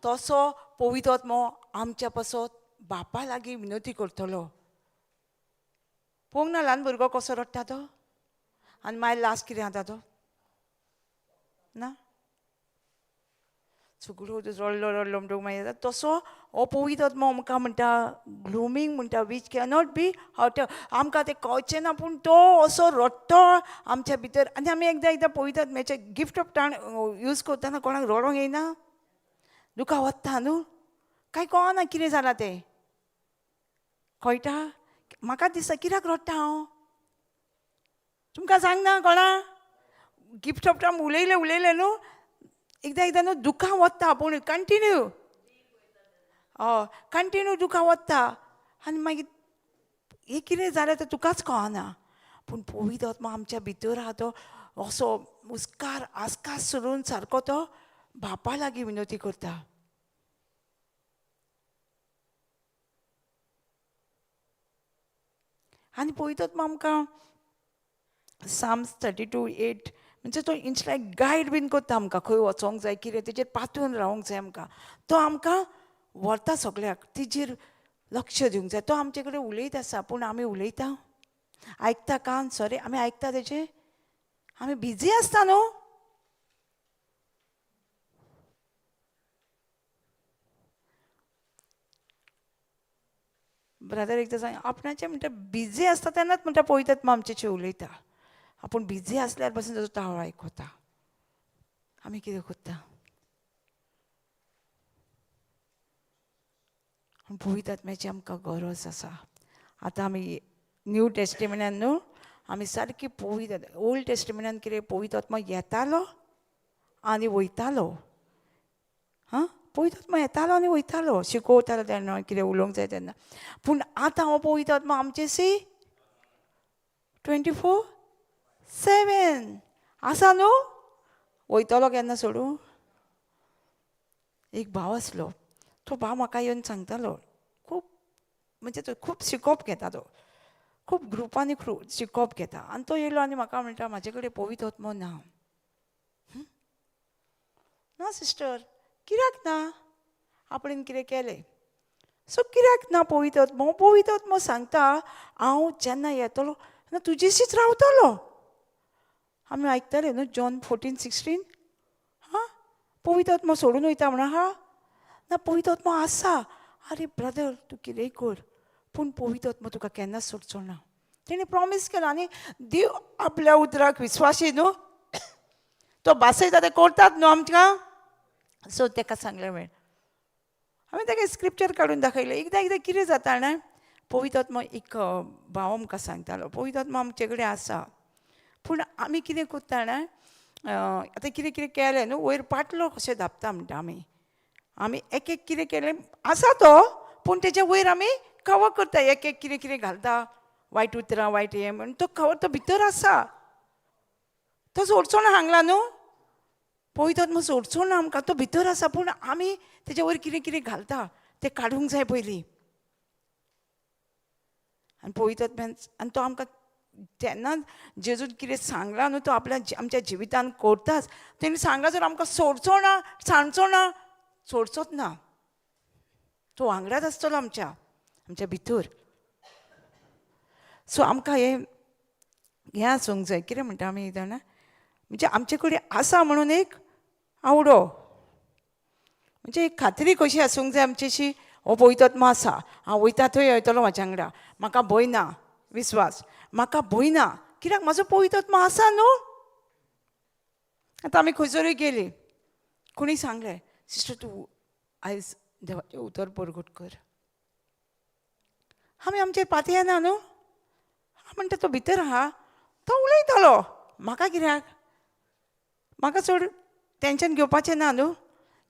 तसो पवित्र आत्मो आमच्या पासत बापा लागीं विनवती करतलो. पळोवंक ना ल्हान भुरगो कसो रडटा तो, आनी मागीर लास्ट कितें जाता तो ना सगळो रडलो रडलो म्हणटकीर मागीर जाता तसो हो पवित्र आत्मो आमकां म्हणटा ग्लुमींग म्हणटा which cannot be हट, आमकां तें कळचें ना पूण तो असो रडटो आमच्या भितर. आनी आमी एकदां एकदां पवित्र आत्म्याचें गिफ्ट ऑफ टाण यूज करतना कोणाक रडोंक येयना, दुखां वता न्हू, कांय कळना कितें जालां तें, कळटा म्हाका दिसता कित्याक रडटा हांव, तुमकां सांगना कोणा गिफ्ट ऑफ टायम उलयलें उलयलें न्हू, एकदां एकदां न्हू दुखां वता पूण कंटिन्यू, हय कंटिन्यू दुखां वता आनी मागीर हें कितें जालें तें तुकाच कळना. पूण पवित्र आत्मो आमच्या भितर आहा तो असो हुस्कार आसकास सोडून सारको तो बापा लागीं विनवती करता. आनी पवित्र आत्मो आमकां साम्स 32:8 म्हणजे तो it's like guide बीन करता आमकां, खंय वचोंक जाय कितें, तेजेर पातून रावंक जाय आमकां. तो आमकां व्हरता सगळ्याक, तेजेर लक्ष दिवंक जाय. तो आमचे कडेन उलयत आसा, पूण आमी उलयता, आयकता कान, सॉरी, आमी आयकता तेजें, आमी बिजी आसता न्हू. ब्रदर एकदां सांग, आपणाचें म्हणटा बिजी आसता तेन्नाच म्हणटा पळयतात आमचें उलयता. आपूण बिजी आसल्यार पासून ताजो ताळो आयकता. आमी कितें करता? पवित्र आत्म्याची आमकां गरज आसा. आतां आमी न्यू टेस्टिमेंटान न्हू, आमी सारकी पवित्र, ओल्ड टेस्टिमेंटान कितें पवित्र आत्मा येतालो आनी वयतालो. हां, पवित्र आत्मा येतालो आनी वयतालो, शिकोवतालो तेन्ना कितें उलोवंक जाय तेन्ना. पूण आतां हो पवित्र आत्मा आमचे सी 24/7 आसा न्हू. वयतलो केन्ना सोडूं? एक भाव आसलो, तो भाव म्हाका येवन सांगतालो, खूब म्हणजे तो खूब शिकोवप घेता, तो खूब ग्रुपांनी शिकोवप घेता. आनी तो येयलो आनी म्हाका म्हणटा, म्हाजे कडेन पवित्र आत्मो ना. ना सिस्टर, कित्याक ना? आपणेन कितें केलें? सो कित्याक ना पवित्र आत्मो? पवित्र आत्मो सांगता, हांव जेन्ना येतलो तेन्ना तुजेशीच रावतलो. आमी आयकताले न्हू जॉन 14:16. हां, पवित्र आत्मो सोडून वयता म्हणून. हा ना, पवित्र आत्मो आसा. आरे ब्रदर, तूं कितेंय कर, पूण पवित्र आत्मो तुका केन्नाच सोडचो ना. तेणें प्रॉमीस केलां. आनी देव आपल्या उतराक विस्वासी न्हू, तो भासयता तें करतात न्हू आमकां. सो तेका सांगलें हांवें, हांवें ताका स्क्रिप्चर काडून दाखयलें. एकदां एकदां कितें जाता जाणा, पवित्र आत्मो एक भाव आमकां सांगतालो, पवित्र आत्मो आमचे कडेन आसा, पूण आमी कितें करता जाणा, आतां कितें कितें केलें न्हू, वयर पाटलो कशें धांपता म्हणटा आमी. आमी एक एक कितें केलें आसा तो, पूण तेजे वयर आमी कवर करता, एक एक कितें कितें घालता, वायट उतरां, वायट हें, म्हण तो कवर तो भितर आसा, तो सोडचो ना हांगला न्हू. पवित्र आत्मो सोडचो ना आमकां, तो भितर आसा, पूण आमी तेजे वयर कितें कितें घालता तें काडूंक जाय पयलीं. आनी पवित्र आत्म्यान, आनी तो आमकां तेन्ना जेजून कितें सांगलां न्हू, तो आपल्या आमच्या जिवितान करताच. तेणी सांगलां जर आमकां सोडचो ना, सांडचो ना, सोडचोच ना, तो वांगडाच आसतलो आमच्या, आमच्या भितर. सो आमकां हें हें आसूंक जाय. कितें म्हणटा आमी जाणा, म्हणजे आमचे कडेन आसा म्हणून एक आवडो, म्हणजे एक खात्री कशी आसूंक जाय आमचेशी, हो पवित्र आत्मो आसा, हांव वयता थंय येतलो म्हाज्या वांगडा, म्हाका भंय ना, विस्वास, म्हाका भंय ना, कित्याक म्हाजो पवित्र आत्मो आसा न्हू. आतां आमी खंयसरूय गेलीं, कोणी सांगलें, सिस्टर तूं आयज देवाचें उतर परगट कर, आमी आमचेर पातयेना न्हू. हांव म्हणटा तो भितर आहा, तो उलयतालो, म्हाका कित्याक, म्हाका चड टेंशन घेवपाचें ना न्हू,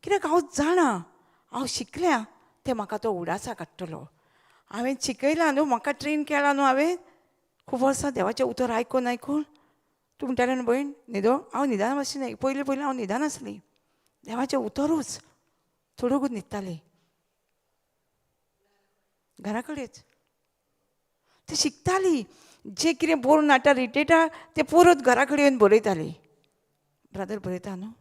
कित्याक हांव जाणा, हांव शिकल्या तें म्हाका तो उडासा काडटलो. हांवें शिकयलां न्हू, म्हाका ट्रेन केलां न्हू हांवें खूब वर्सां देवाचें उतर आयकून आयकून. तूं म्हणटालें न्हू भयण न्हिदो, हांव न्हिदान बसलें, पयलीं पयलीं हांव न्हिदान आसलीं, देवाचें उतरूच थोडोकूच न्हिदतालीं घरा कडेच. ती शिकताली, जे कितें बरोवन हाडटा रिटेटा ते परत घरा कडेन येवन बरयताली. ब्रदर बरयता न्हू,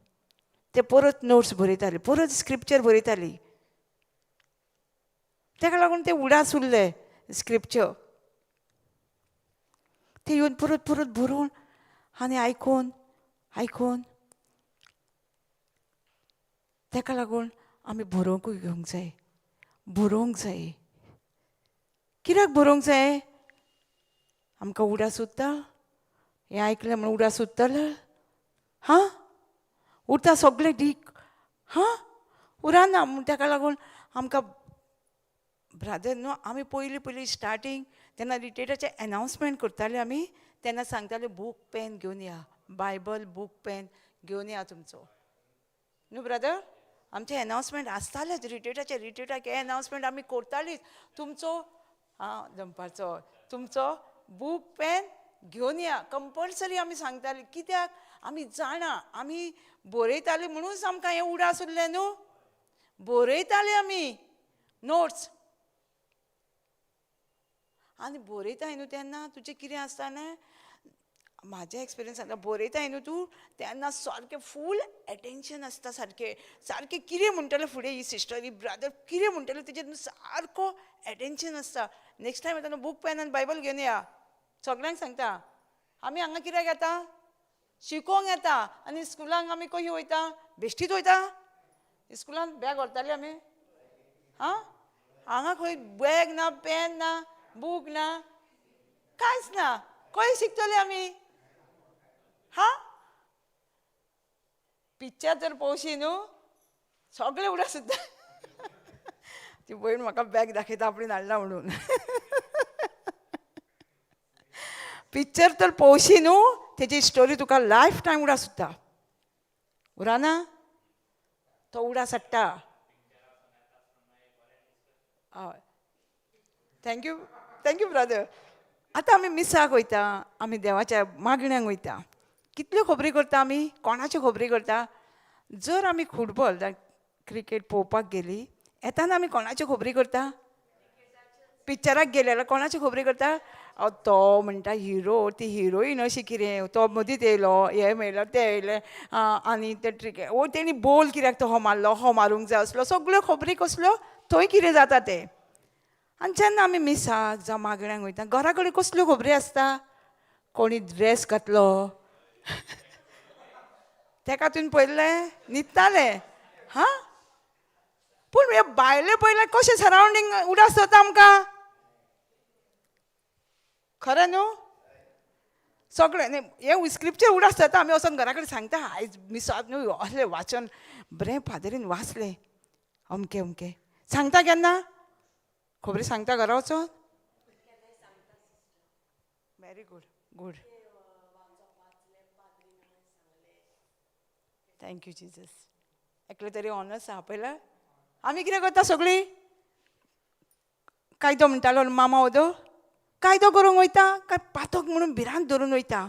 ते परत नोट्स बरयताली, परत स्क्रिप्चर बरयताली. ताका लागून ते उडास उरले स्क्रिप्चर, ते येवन परत परत बरोवन आनी आयकून आयकून. ताका लागून आमी बरोवंकूय घेवंक जाय, बरोवंक जाय. कित्याक बरोवंक जाय? आमकां उडास उरता, हें आयकलें म्हणून उडास उरतलो? हां, उरता सगळें डीक, हां उरना. म्हूण ताका लागून आमकां ब्रादर न्हू, आमी पयलीं पयलीं स्टार्टींग तेन्ना रिट्रीटाचें एनावन्समेंट करताले आमी, तेन्ना सांगताले बूक पेन घेवन या, बायबल बूक पेन घेवन या तुमचो न्हू ब्रदर. आमचें एनावन्समेंट आसतालेंच रिट्रीटाचें, रिट्रीटाक हें एनावन्समेंट आमी करतालीच, तुमचो आं दनपारचो तुमचो बूक पेन घेवन या कंपल्सरी आमी सांगताली. कित्याक आमी जाणा, आमी बरयताली म्हणूनच आमकां हें उडास उरलें न्हू. बरयताली आमी नोट्स, आनी बरयताय न्हू तेन्ना तुजें कितें आसता न्हू, म्हाजें एक्सपिरियन्स सांगता, बरयताय न्हू तूं तेन्ना सारकें फूल एटेंशन आसता, सारकें सारकें कितें म्हणटलें फुडें ही सिस्टर ही ब्रदर कितें म्हणटलें तेजेर न्हू सारको एटेंशन आसता. नेक्स्ट टायम येता बूक पेन आनी बायबल घेवन या. सगळ्यांक सांगता, आमी हांगा कित्याक येता? शिकोंक येता. आनी स्कुलांक आमी खंय वयता? बेश्टीच वयता? स्कुलान बॅग व्हरताली आमी? आं, हांगा खंय बॅग ना, पेन ना, बूक ना, कांयच ना. खंय शिकतले आमी? हा, पिक्चर जर पळोवशी न्हू सगळे उडा सुद्दां. ती भयण म्हाका बॅग दाखयता आपणें हाडला म्हणून. पिक्चर तर पळोवशी न्हू तेजी स्टोरी तुका लायफ टायम उडा सुद्दां उराना, तो उडा साडटा. हय, thank you, thank you brother. आतां आमी मिसाक वयता, आमी देवाच्या मागण्यांक वयता, कितल्यो खबरी करता आमी, कोणाच्यो खबरी करता? जर आमी फुटबॉल जावं क्रिकेट पळोवपाक गेली येताना आमी कोणाच्यो खबरी करता? पिक्चराक गेले जाल्यार कोणाच्यो खबरी करता? तो म्हणटा हिरो, ती हिरोईन अशी कितें, तो मदींच येयलो, हें मेळ्ळो, तें येयलें, आनी ते ट्रिकेट ओ तेणी बोल कित्याक तो हो मारलो, हो मारूंक जाय आसलो, सगळ्यो खबरी कसल्यो थंय कितें जाता तें. आनी जेन्ना आमी मिसाक जावं मागण्यांक वयता, घरा कडेन कसल्यो खबरी आसता? कोणी ड्रेस घातलो तेका तुवें पळयल्लें न्हिदतालें. हां, पूण हे भायले पयलें कशें सरावंडींग उडास जाता आमकां, खरें न्हू? सगळें न्ही हें स्क्रिप्चर उडास जाता. आमी वचोन घरा कडेन सांगता, आयज मिसाक न्हू असलें वाचन बरें फादरीन वाचलें अमकें अमकें. सांगता केन्ना खबरी सांगता घरा वचोन? Very good, good, thank you Jesus. एकलें तरी ऑनर्स आहा पयल्या. आमी कितें करता सगळीं? कायदो म्हणटालो मामा ओदो, कायदो करूंक वयता काय पातक म्हणून भिरांत धरून वयता?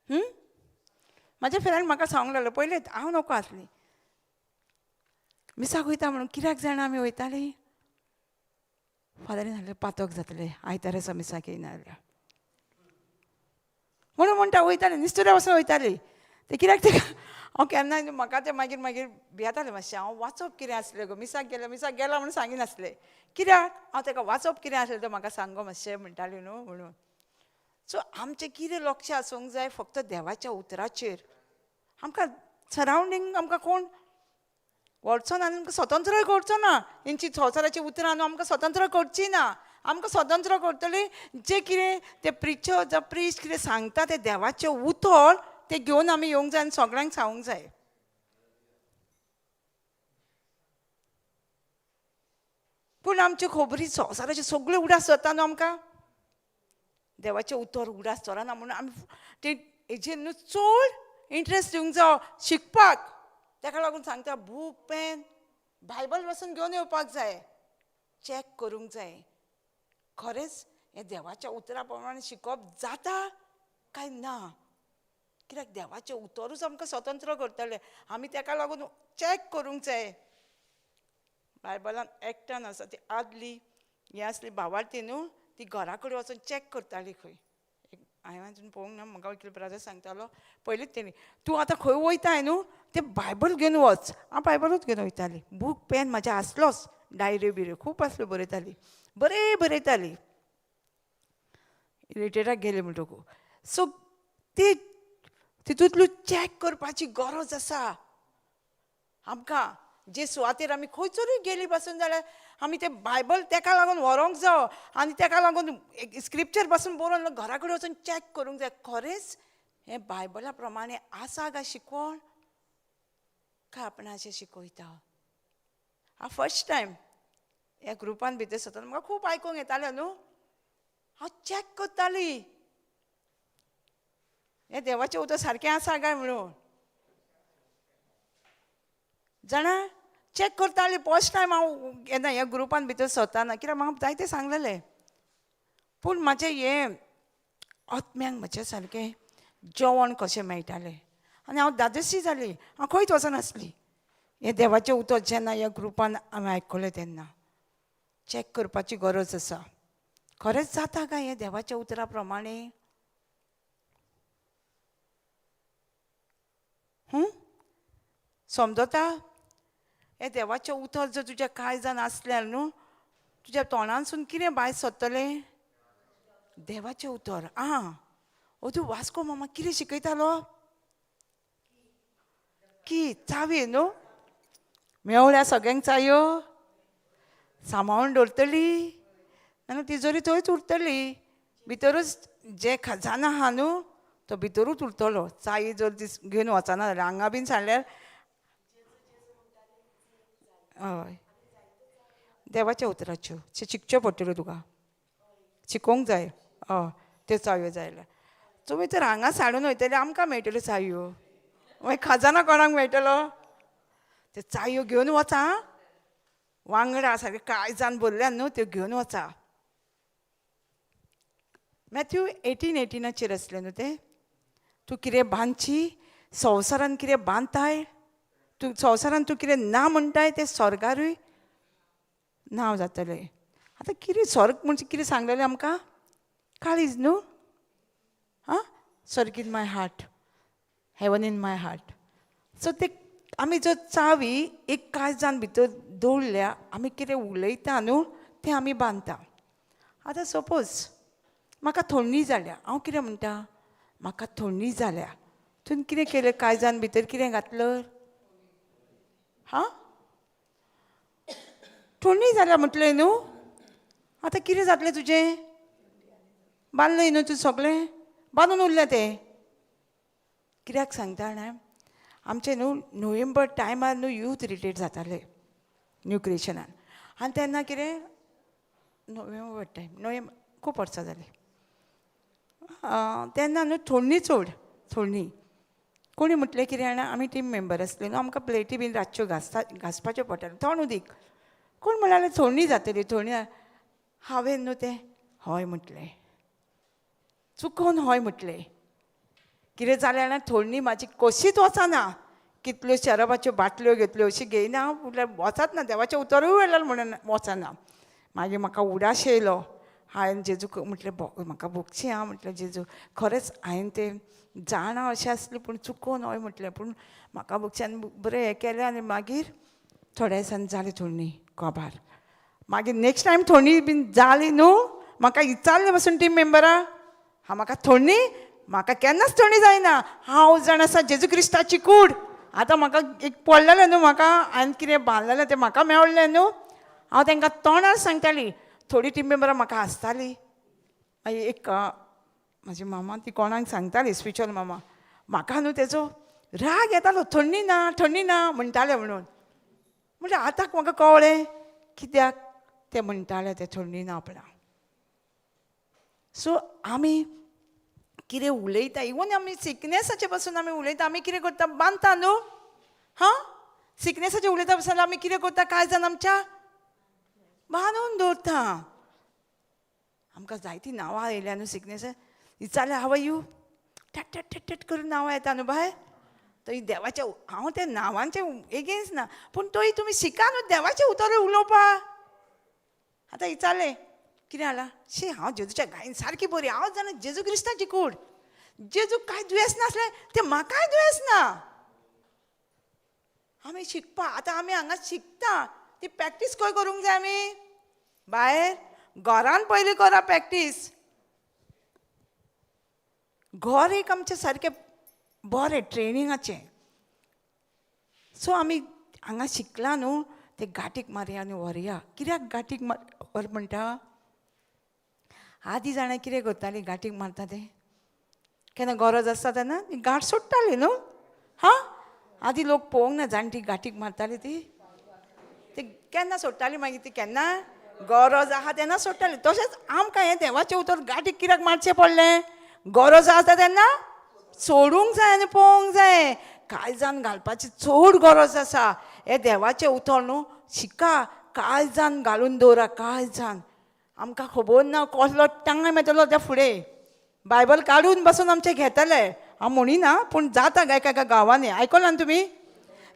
म्हाज्या फ्रेंड म्हाका सांगूंक लागलो पयलेंच, हांव नको आसली मिसाक वयता म्हणून. कित्याक जाणा आमी वयतालीं? फादरीन सांगलें पातक जातलें आयतारा मिसाक येयना जाल्यार म्हणून म्हणटा वयताली, निस्तुऱ्या वचून वयताली. ते कित्याक ते हांव केन्नाय म्हाका तें मागीर मागीर भियेतालें मातशें. हांव वाचप कितें आसलें गो, मिसाक गेलें, मिसाक गेला म्हणून सांगिनासलें. कित्याक हांव ताका वाचप कितें आसलें तें म्हाका सांग गो मातशें म्हणटालें न्हू म्हणून. सो आमचें कितें लक्ष आसूंक जाय फक्त देवाच्या उतराचेर. आमकां सरावंडींग आमकां कोण व्हरचो ना आनी आमकां स्वतंत्र करचो ना. हेंची संवसाराची उतरां न्हू आमकां स्वतंत्र करची ना. आमकां स्वतंत्र करतली जे कितें ते प्रिचर जावं प्रिस्ट कितें सांगता तें देवाचें उतर तें घेवन आमी येवंक जाय आनी सगळ्यांक सांगूंक जाय. पूण आमच्यो खबरी संवसाराच्यो सगळ्यो उडास जाता न्हू आमकां, देवाचें उतर उडास चलना म्हणून आमी ते हेजेर न्हू चड इंट्रस्ट दिवंक जावो शिकपाक. ताका लागून सांगता बूक पेन बायबल पासून घेवन येवपाक जाय, चॅक करूंक जाय खरेंच हें देवाच्या उतरा प्रमाणे शिकप जाता काय ना. कित्याक देवाचें उतरूच आमकां स्वतंत्र करतलें. आमी ताका लागून चॅक करूंक जाय. बायबलान एकट्यान आसा ती आदली हें आसली भावार्थी न्हू, ती घरा कडेन वचून चॅक करताली खंय. हांवें अजून पळोवंक ना, म्हाका वकील ब्रदर सांगतालो पयलींच तेणी, तूं आतां खंय वयताय न्हू तें बायबल घेवन वच. हांव बायबलूच घेवन वयताली, बूक पेन म्हाजें आसलोच, डायऱ्यो बिऱ्यो खूब आसल्यो, बरयताली, बरें बरयताली. रिटायराक गेले म्हणटकूच सो ती तितूंतल्यो चॅक करपाची गरज आसा आमकां. जे सुवातेर आमी खंयसरूय गेली पासून जाल्यार आमी तें बायबल तेका लागून व्हरोंक जावो आनी तेका लागून स्क्रिप्चर पासून बरोवन घरा कडेन वचून चॅक करूंक जाय खरेंच हें बायबला प्रमाणे आसा काय शिकवण काय आपणाचें शिकयता. हांव फर्स्ट टायम ह्या ग्रुपान भितर सरतना म्हाका खूब आयकूंक येतालें न्हू, हांव चॅक करताली हें देवाचें उतर सारकें आसा काय म्हणून. जाणा चॅक करताली फर्स्ट टायम हांव येन्ना ह्या ग्रुपान भितर सरतना, कित्याक म्हाका जायतें सांगलेलें. पूण म्हाजें हें आत्म्यांक म्हजें सारकें जेवण कशें मेळटालें आनी हांव दादोशी जाली, हांव खंयच वचनासली. हें देवाचें उतर जेन्ना ह्या ग्रुपान हांवें आयकलें तेन्ना चॅक करपाची गरज आसा. खरेंच जाता काय हें देवाच्या उतरा प्रमाणे? समजता? हें देवाचें उतर जर तुज्या काळजान आसल्यार न्हू, तुज्या तोंडानसून कितें भायर सरतलें? देवाचें उतर. आं, अदूं वास्को मामा कितें शिकयतालो? की चावी न्हू मेवळ्या सगळ्यांक चायो सांबाळून दवरतली, नाल्यार तिजोरी थंयच उरतली. भितरूच जे खजाना आहा न्हू तो भितरूच उरतलो. चाई जर दीस घेवन वचना जाल्यार हांगा बीन सांगल्यार हय, देवाच्या उतराच्यो शिकच्यो पडटल्यो तुका, शिकोवंक जाय. हय, त्यो चावयो जाय जाल्यार तुमी तर हांगा साडून वयतले, आमकां मेळटल्यो चावयो, मागीर खजाना कोणाक मेळटलो? त्यो चावयो घेवन वचा वांगडा, सारकें काळजान भरल्या न्हू त्यो घेवन वचा. मॅथ्यू 18:18 आसलें न्हू तें. तूं कितें बांदची संवसारान, कितें बांदताय तूं संवसारान, तूं कितें ना म्हणटाय तें स्वर्गारूय नांव जातलें. आतां कितें स्वर्ग म्हणजे कितें सांगलेलें आमकां? काळीज न्हू. आं, स्वर्ग in my heart, heaven in my heart. So ते आमी जर चावी एक काळजान भितर दवरल्या, आमी कितें उलयता न्हू तें आमी बांदता. आतां सपोज म्हाका थंडी जाल्या, हांव कितें म्हणटा? म्हाका थंडी जाल्या. तुवें कितें केलें? काळजान भितर कितें घातलं? हां, थंडी जाल्या म्हटलें न्हू. आतां कितें जातलें तुजें? बांदलें न्हू तूं सगळें बांदून उरलें तें. कित्याक सांगता जाणा, आमचें न्हू नोव्हेंबर टायमार न्हू यूथ रिलेट जाताले न्यू क्रिएशनान. आनी तेन्ना कितें नोव्हेंबर टायम, नोव्हेंबर खूब वर्सां जालीं तेन्ना न्हू थोडणी चड थोडणी. कोणी म्हटलें कितें जाणा, आमी टीम मेंबर आसले न्हू, आमकां प्लेटी बीन रातच्यो घासता, घासपाच्यो पडटाल्यो थोंड उदीक. कोण म्हणाले थोडणी जातली थोडणी. हांवें न्हू तें हय म्हटलें, चुकोन हय म्हटलें. कितें जालें जाणा, थोडणी म्हाजी कशीच वचना. कितल्यो शराबाच्यो बाटल्यो घेतल्यो अशी घेयना हांव, म्हटल्यार वचत ना, देवाचें उतरूय वेल्यार म्हणून वचना. मागीर म्हाका उडास येयलो. हांवें जेजूक म्हटलें म्हाका भोगशी आं म्हटलें जेजू, खरेंच हांवें तें जाणा अशें आसलें, पूण चुकोन हय म्हटलें, पूण म्हाका भोगशी. आनी बरें हें केलें. आनी मागीर थोड्या दिसान जाली थोडणी काबार. मागीर नेक्स्ट टायम थोडणी बीन जाली न्हू, म्हाका विचारलें पासून टीम मेंबरां, हां म्हाका थोडणी, म्हाका केन्नाच थंडी जायना, हांव जाण आसा जेजू क्रिस्ताची कूड. आतां म्हाका एक पडलेलें न्हू, म्हाका हांवें कितें बांदलेलें तें म्हाका मेवलें न्हू. हांव तांकां तोंडार सांगताली. थोडीं टीम मेंबरां म्हाका हांसतालीं. मागीर एक म्हाजी मामा ती कोणाक सांगताली, स्पिरिच्युअल मामा, म्हाका न्हू तेजो राग येतालो, थंडी ना थंडी ना म्हणटाले म्हणून. म्हटल्यार आतां म्हाका कळ्ळें कित्याक ते म्हणटाले ते थंडी ना आपणा. सो आमी कितें उलयता, इवन आमी सिकनेसाचे पासून आमी उलयता, आमी कितें करता? बांदता न्हू. हां, सिकनेसाचे उलयता पासून आमी कितें करता? कांय जाण आमच्या बांदून दवरता. आमकां जायतीं नांवां आयल्या न्हू सिकनेस. विचारलें हांव you टट टट टट टट करून नांवां येता न्हू बाय. थंय देवाच्या हांव त्या नांवांचे एगेन्स्ट ना, पूण तोय तुमी शिका न्हू देवाचें उतर उलोवपा. आतां विचारलें कितें जालां? शी, हांव जेजूच्या गायन सारकी बरी, हांव जाणा जेजू क्रिस्ताची कूड. जेजूक कांय दुयेंस नासलें तें म्हाकाय दुयेंस ना. आमी शिकपा, आतां आमी हांगा शिकता ती प्रॅक्टीस खंय करूंक जाय? आमी भायर घरान पयलीं करा प्रॅक्टीस. घर एक आमचें सारकें बरें ट्रेनिंगाचें. सो आमी हांगा शिकला न्हू ते गांठीक मारया आनी व्हरया. कित्याक गांठीक व्हर म्हणटा? आदीं जाणां कितें करतालीं, गांठीक मारता तें केन्ना गरज आसता तेन्ना ती गांठ सोडटाली न्हू. हां, आदीं लोक पळोवंक ना जाणटी गांठीक मारताली ती, ती केन्ना सोडटाली मागीर ती केन्ना गरज आहा तेन्ना सोडटाली. तशेंच आमकां हें देवाचें उतर गांठीक कित्याक मारचें पडलें? गरज आसता तेन्ना सोडूंक जाय आनी पळोवंक जाय. काळजान घालपाची चड गरज आसा. हें देवाचें उतर न्हू शिका, काळजान घालून दवरा. काळजान आमकां खबर ना कसलो टायम येतलो त्या फुडें. बायबल काडून बसून आमचें घेतले, हांव म्हणिना पूण जाता एका एका गांवांनी. आयकलां न्हू तुमी?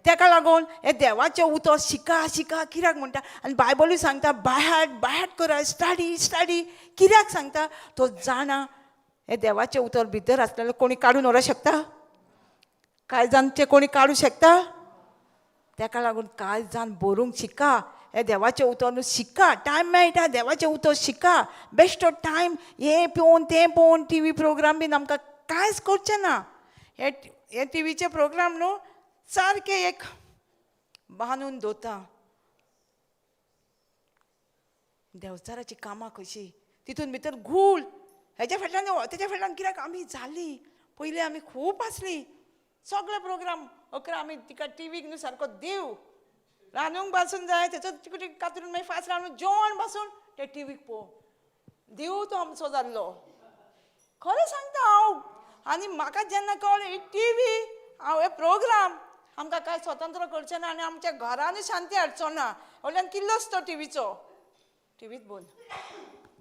तेका लागून हें देवाचें उतर शिका शिका कित्याक म्हणटा आनी बायबलूय सांगता बाय हार्ट करा, स्टडी स्टडी कित्याक सांगता? तो जाणा हें देवाचें उतर भितर आसलेलें कोणी काडून व्हरूंक शकता? कांय जाणचें कोणी काडूं शकता? तेका लागून कांय जाण बरोवंक शिका, हें देवाचें उतर न्हू शिका. टायम मेळटा देवाचें उतर शिका. बेश्टो टायम हें पळोवन तें पळोवन टी व्ही प्रोग्राम बीन आमकां कांयच करचें ना. हे टी व्हीचे प्रोग्राम न्हू सारकें एक बांदून दवरता. देंवचाराचीं कामां कशीं तितून भितर घूल हेज्या फाटल्यान तेज्या फाटल्यान कित्याक आमी जालीं. पयलीं आमी खूब आसलीं सगळे प्रोग्राम 11 आमी तिका टिवीक न्हू सारको देव रांदूंक बासून जाय तेचो तिकडे कातरून मागीर फास्ट रांदून जेवण बासून ते टिवीक पळोवंक देव तो आमचो जाल्लो. खरें सांगता हांव. आनी म्हाका जेन्ना कळ्ळें ही टिवी हांव हे प्रोग्राम आमकां कांय स्वतंत्र करचें ना आनी आमच्या घरानूय शांती हाडचो ना. वयल्यान किल्लोच तो टिवीचो टिवीत बोल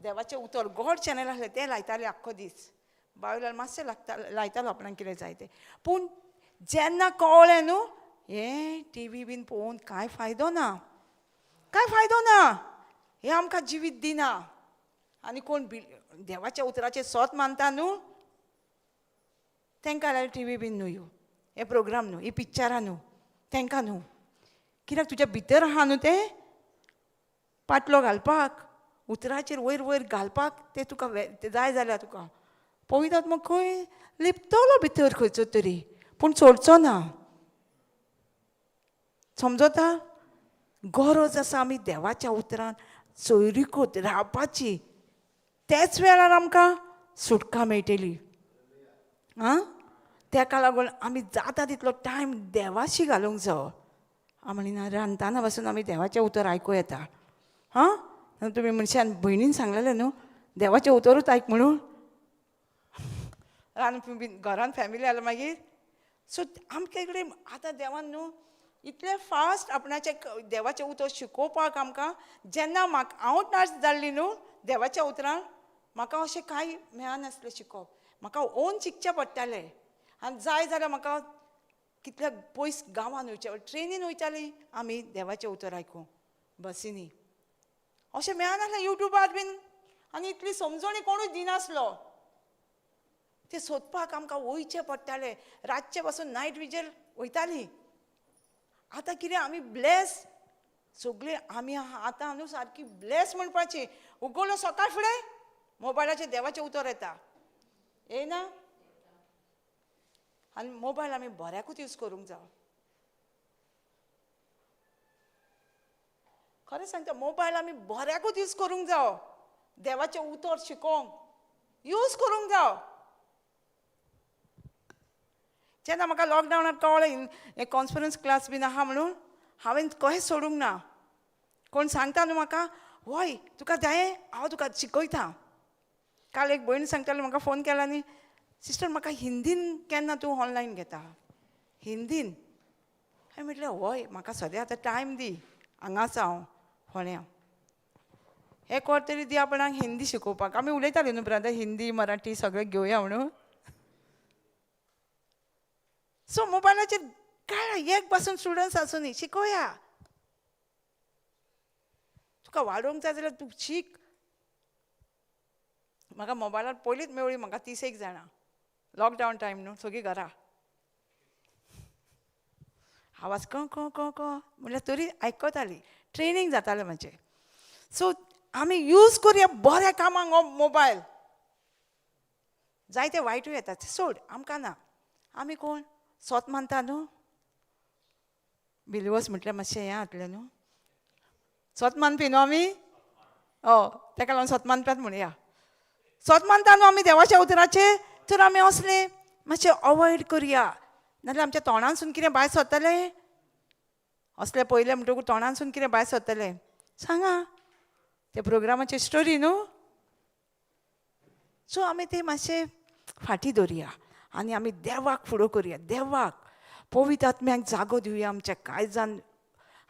देवाचें उतर गॉड चॅनल आसलें तें लायतालें आख्खो दीस. बायलार मातशें लागता लायतालो आपणाक कितें जाय तें. पूण जेन्ना कळ्ळें न्हू हें टिवी बीन पळोवन कांय फायदो ना, कांय फायदो ना, हें आमकां जिवीत दिना. आनी कोण देवाच्या उतराचें सोत मानता न्हू तांकां जाल्यार टिवी बीन न्हू ह्यो हे प्रोग्राम न्हू ही पिक्चरां न्हू तांकां न्हू. कित्याक तुज्या भितर आहा न्हू तें पाटलो घालपाक उतराचेर वयर वयर घालपाक तें तुका जाय जाल्यार तुका पवित्र मग खंय लिपतलो भितर खंयचो तरी पूण सोडचो ना. समजता? गरज आसा आमी देवाच्या उतरान सोयरीकोत रावपाची. त्याच वेळार आमकां सुटका मेळटली. आं तेका लागून आमी जाता तितलो टायम देवाशी घालूंक जावो. आमी ना रांदतना पासून आमी देवाचें उतर आयकूं येता. हां तुमी मनशान भयणीन सांगलेलें न्हू देवाचें उतरूच आयक म्हणून. रांदपी बीन घरान फॅमिली आल्या मागीर सो आमचे कडेन आतां देवान न्हू इतलें फास्ट आपणाचें देवाचें उतर शिकोवपाक आमकां. जेन्ना म्हाका हांव नाच जाल्ली न्हू देवाच्या उतरान म्हाका अशें कांय मेळनासलें शिकोवप. म्हाका ओन शिकचें पडटालें. आनी जाय जाल्यार म्हाका कितल्या पयस गांवान वयचें ट्रेनीन वयतालीं आमी देवाचें उतर आयकूंक बसींनी. अशें मेळनासलें युट्यूबार बीन आनी इतली समजणी कोणूय दिनासलो. तें सोदपाक आमकां वयचें पडटालें. रातचें पासून नायट विजेर वयतालीं. आतां कितें आमी ब्लेस सगळीं आमी आतां न्हू सारकी ब्लेस म्हणपाची. उगडलो सकाळ फुडें मोबायलाचेर देवाचें उतर येता येना. आनी मोबायल आमी बऱ्याकूच यूज करूंक जावो. खरें सांगता मोबायल आमी बऱ्याकूच यूज करूंक जावो. देवाचें उतर शिकोवंक यूज करूंक जावो. जेन्ना म्हाका लॉकडावनात कळ्ळें हें कॉन्फरन्स क्लास बीन आहा म्हणून हांवें कहें सोडूंक ना. कोण सांगता न्हू म्हाका वय तुका जाय हांव तुका शिकयता. काल एक भयण सांगताली म्हाका फोन केला न्ही सिस्टर म्हाका हिंदीन केन्ना तूं ऑनलायन घेता हिंदीन. हांवें म्हटलें हय म्हाका सद्या आतां टायम दी हांगा आसा हांव फोण्या एक वर तरी दी आपणाक हिंदी शिकोवपाक. आमी उलयतालीं न्हू ब्रदर हिंदी मराठी सगळें घेवया म्हणून. सो मोबायलाचेर काय एक पासून स्टुडंट्स आसूं शिकोया. तुका वाडोवंक जाय जाल्यार तूं शीक. म्हाका मोबायलार पयलींच मेवळी म्हाका 30 जाणां लॉकडावन टायम न्हू सगळीं घरा आवाज क क क क म्हणल्यार तरी आयकताली. ट्रेनींग जातालें म्हाजें. सो आमी यूज करुया बऱ्या कामांक हो मोबायल. जायते वायटूय येता सोड आमकां ना. आमी कोण सोत मानता न्हू बिलिवर्स म्हटल्यार मातशें हें जातलें न्हू. सोत मानपी न्हू आमी हय तेका लागून सोत मानप्यात म्हणया. सोत मानता न्हू आमी देवाच्या उतराचेर तर आमी असलें मातशें अवॉयड करुया. नाजाल्यार आमच्या तोंडानसून कितें भायर सरतलें असलें पयलें म्हणटकूच तोंडानसून कितें भायर सरतलें सांगा ते प्रोग्रामाची स्टोरी न्हू. सो आमी ते मातशें फाटीं दवरुया आनी आमी देवाक फुडो करुया. देवाक पवित्र आत्म्याक जागो दिवया आमच्या काळजान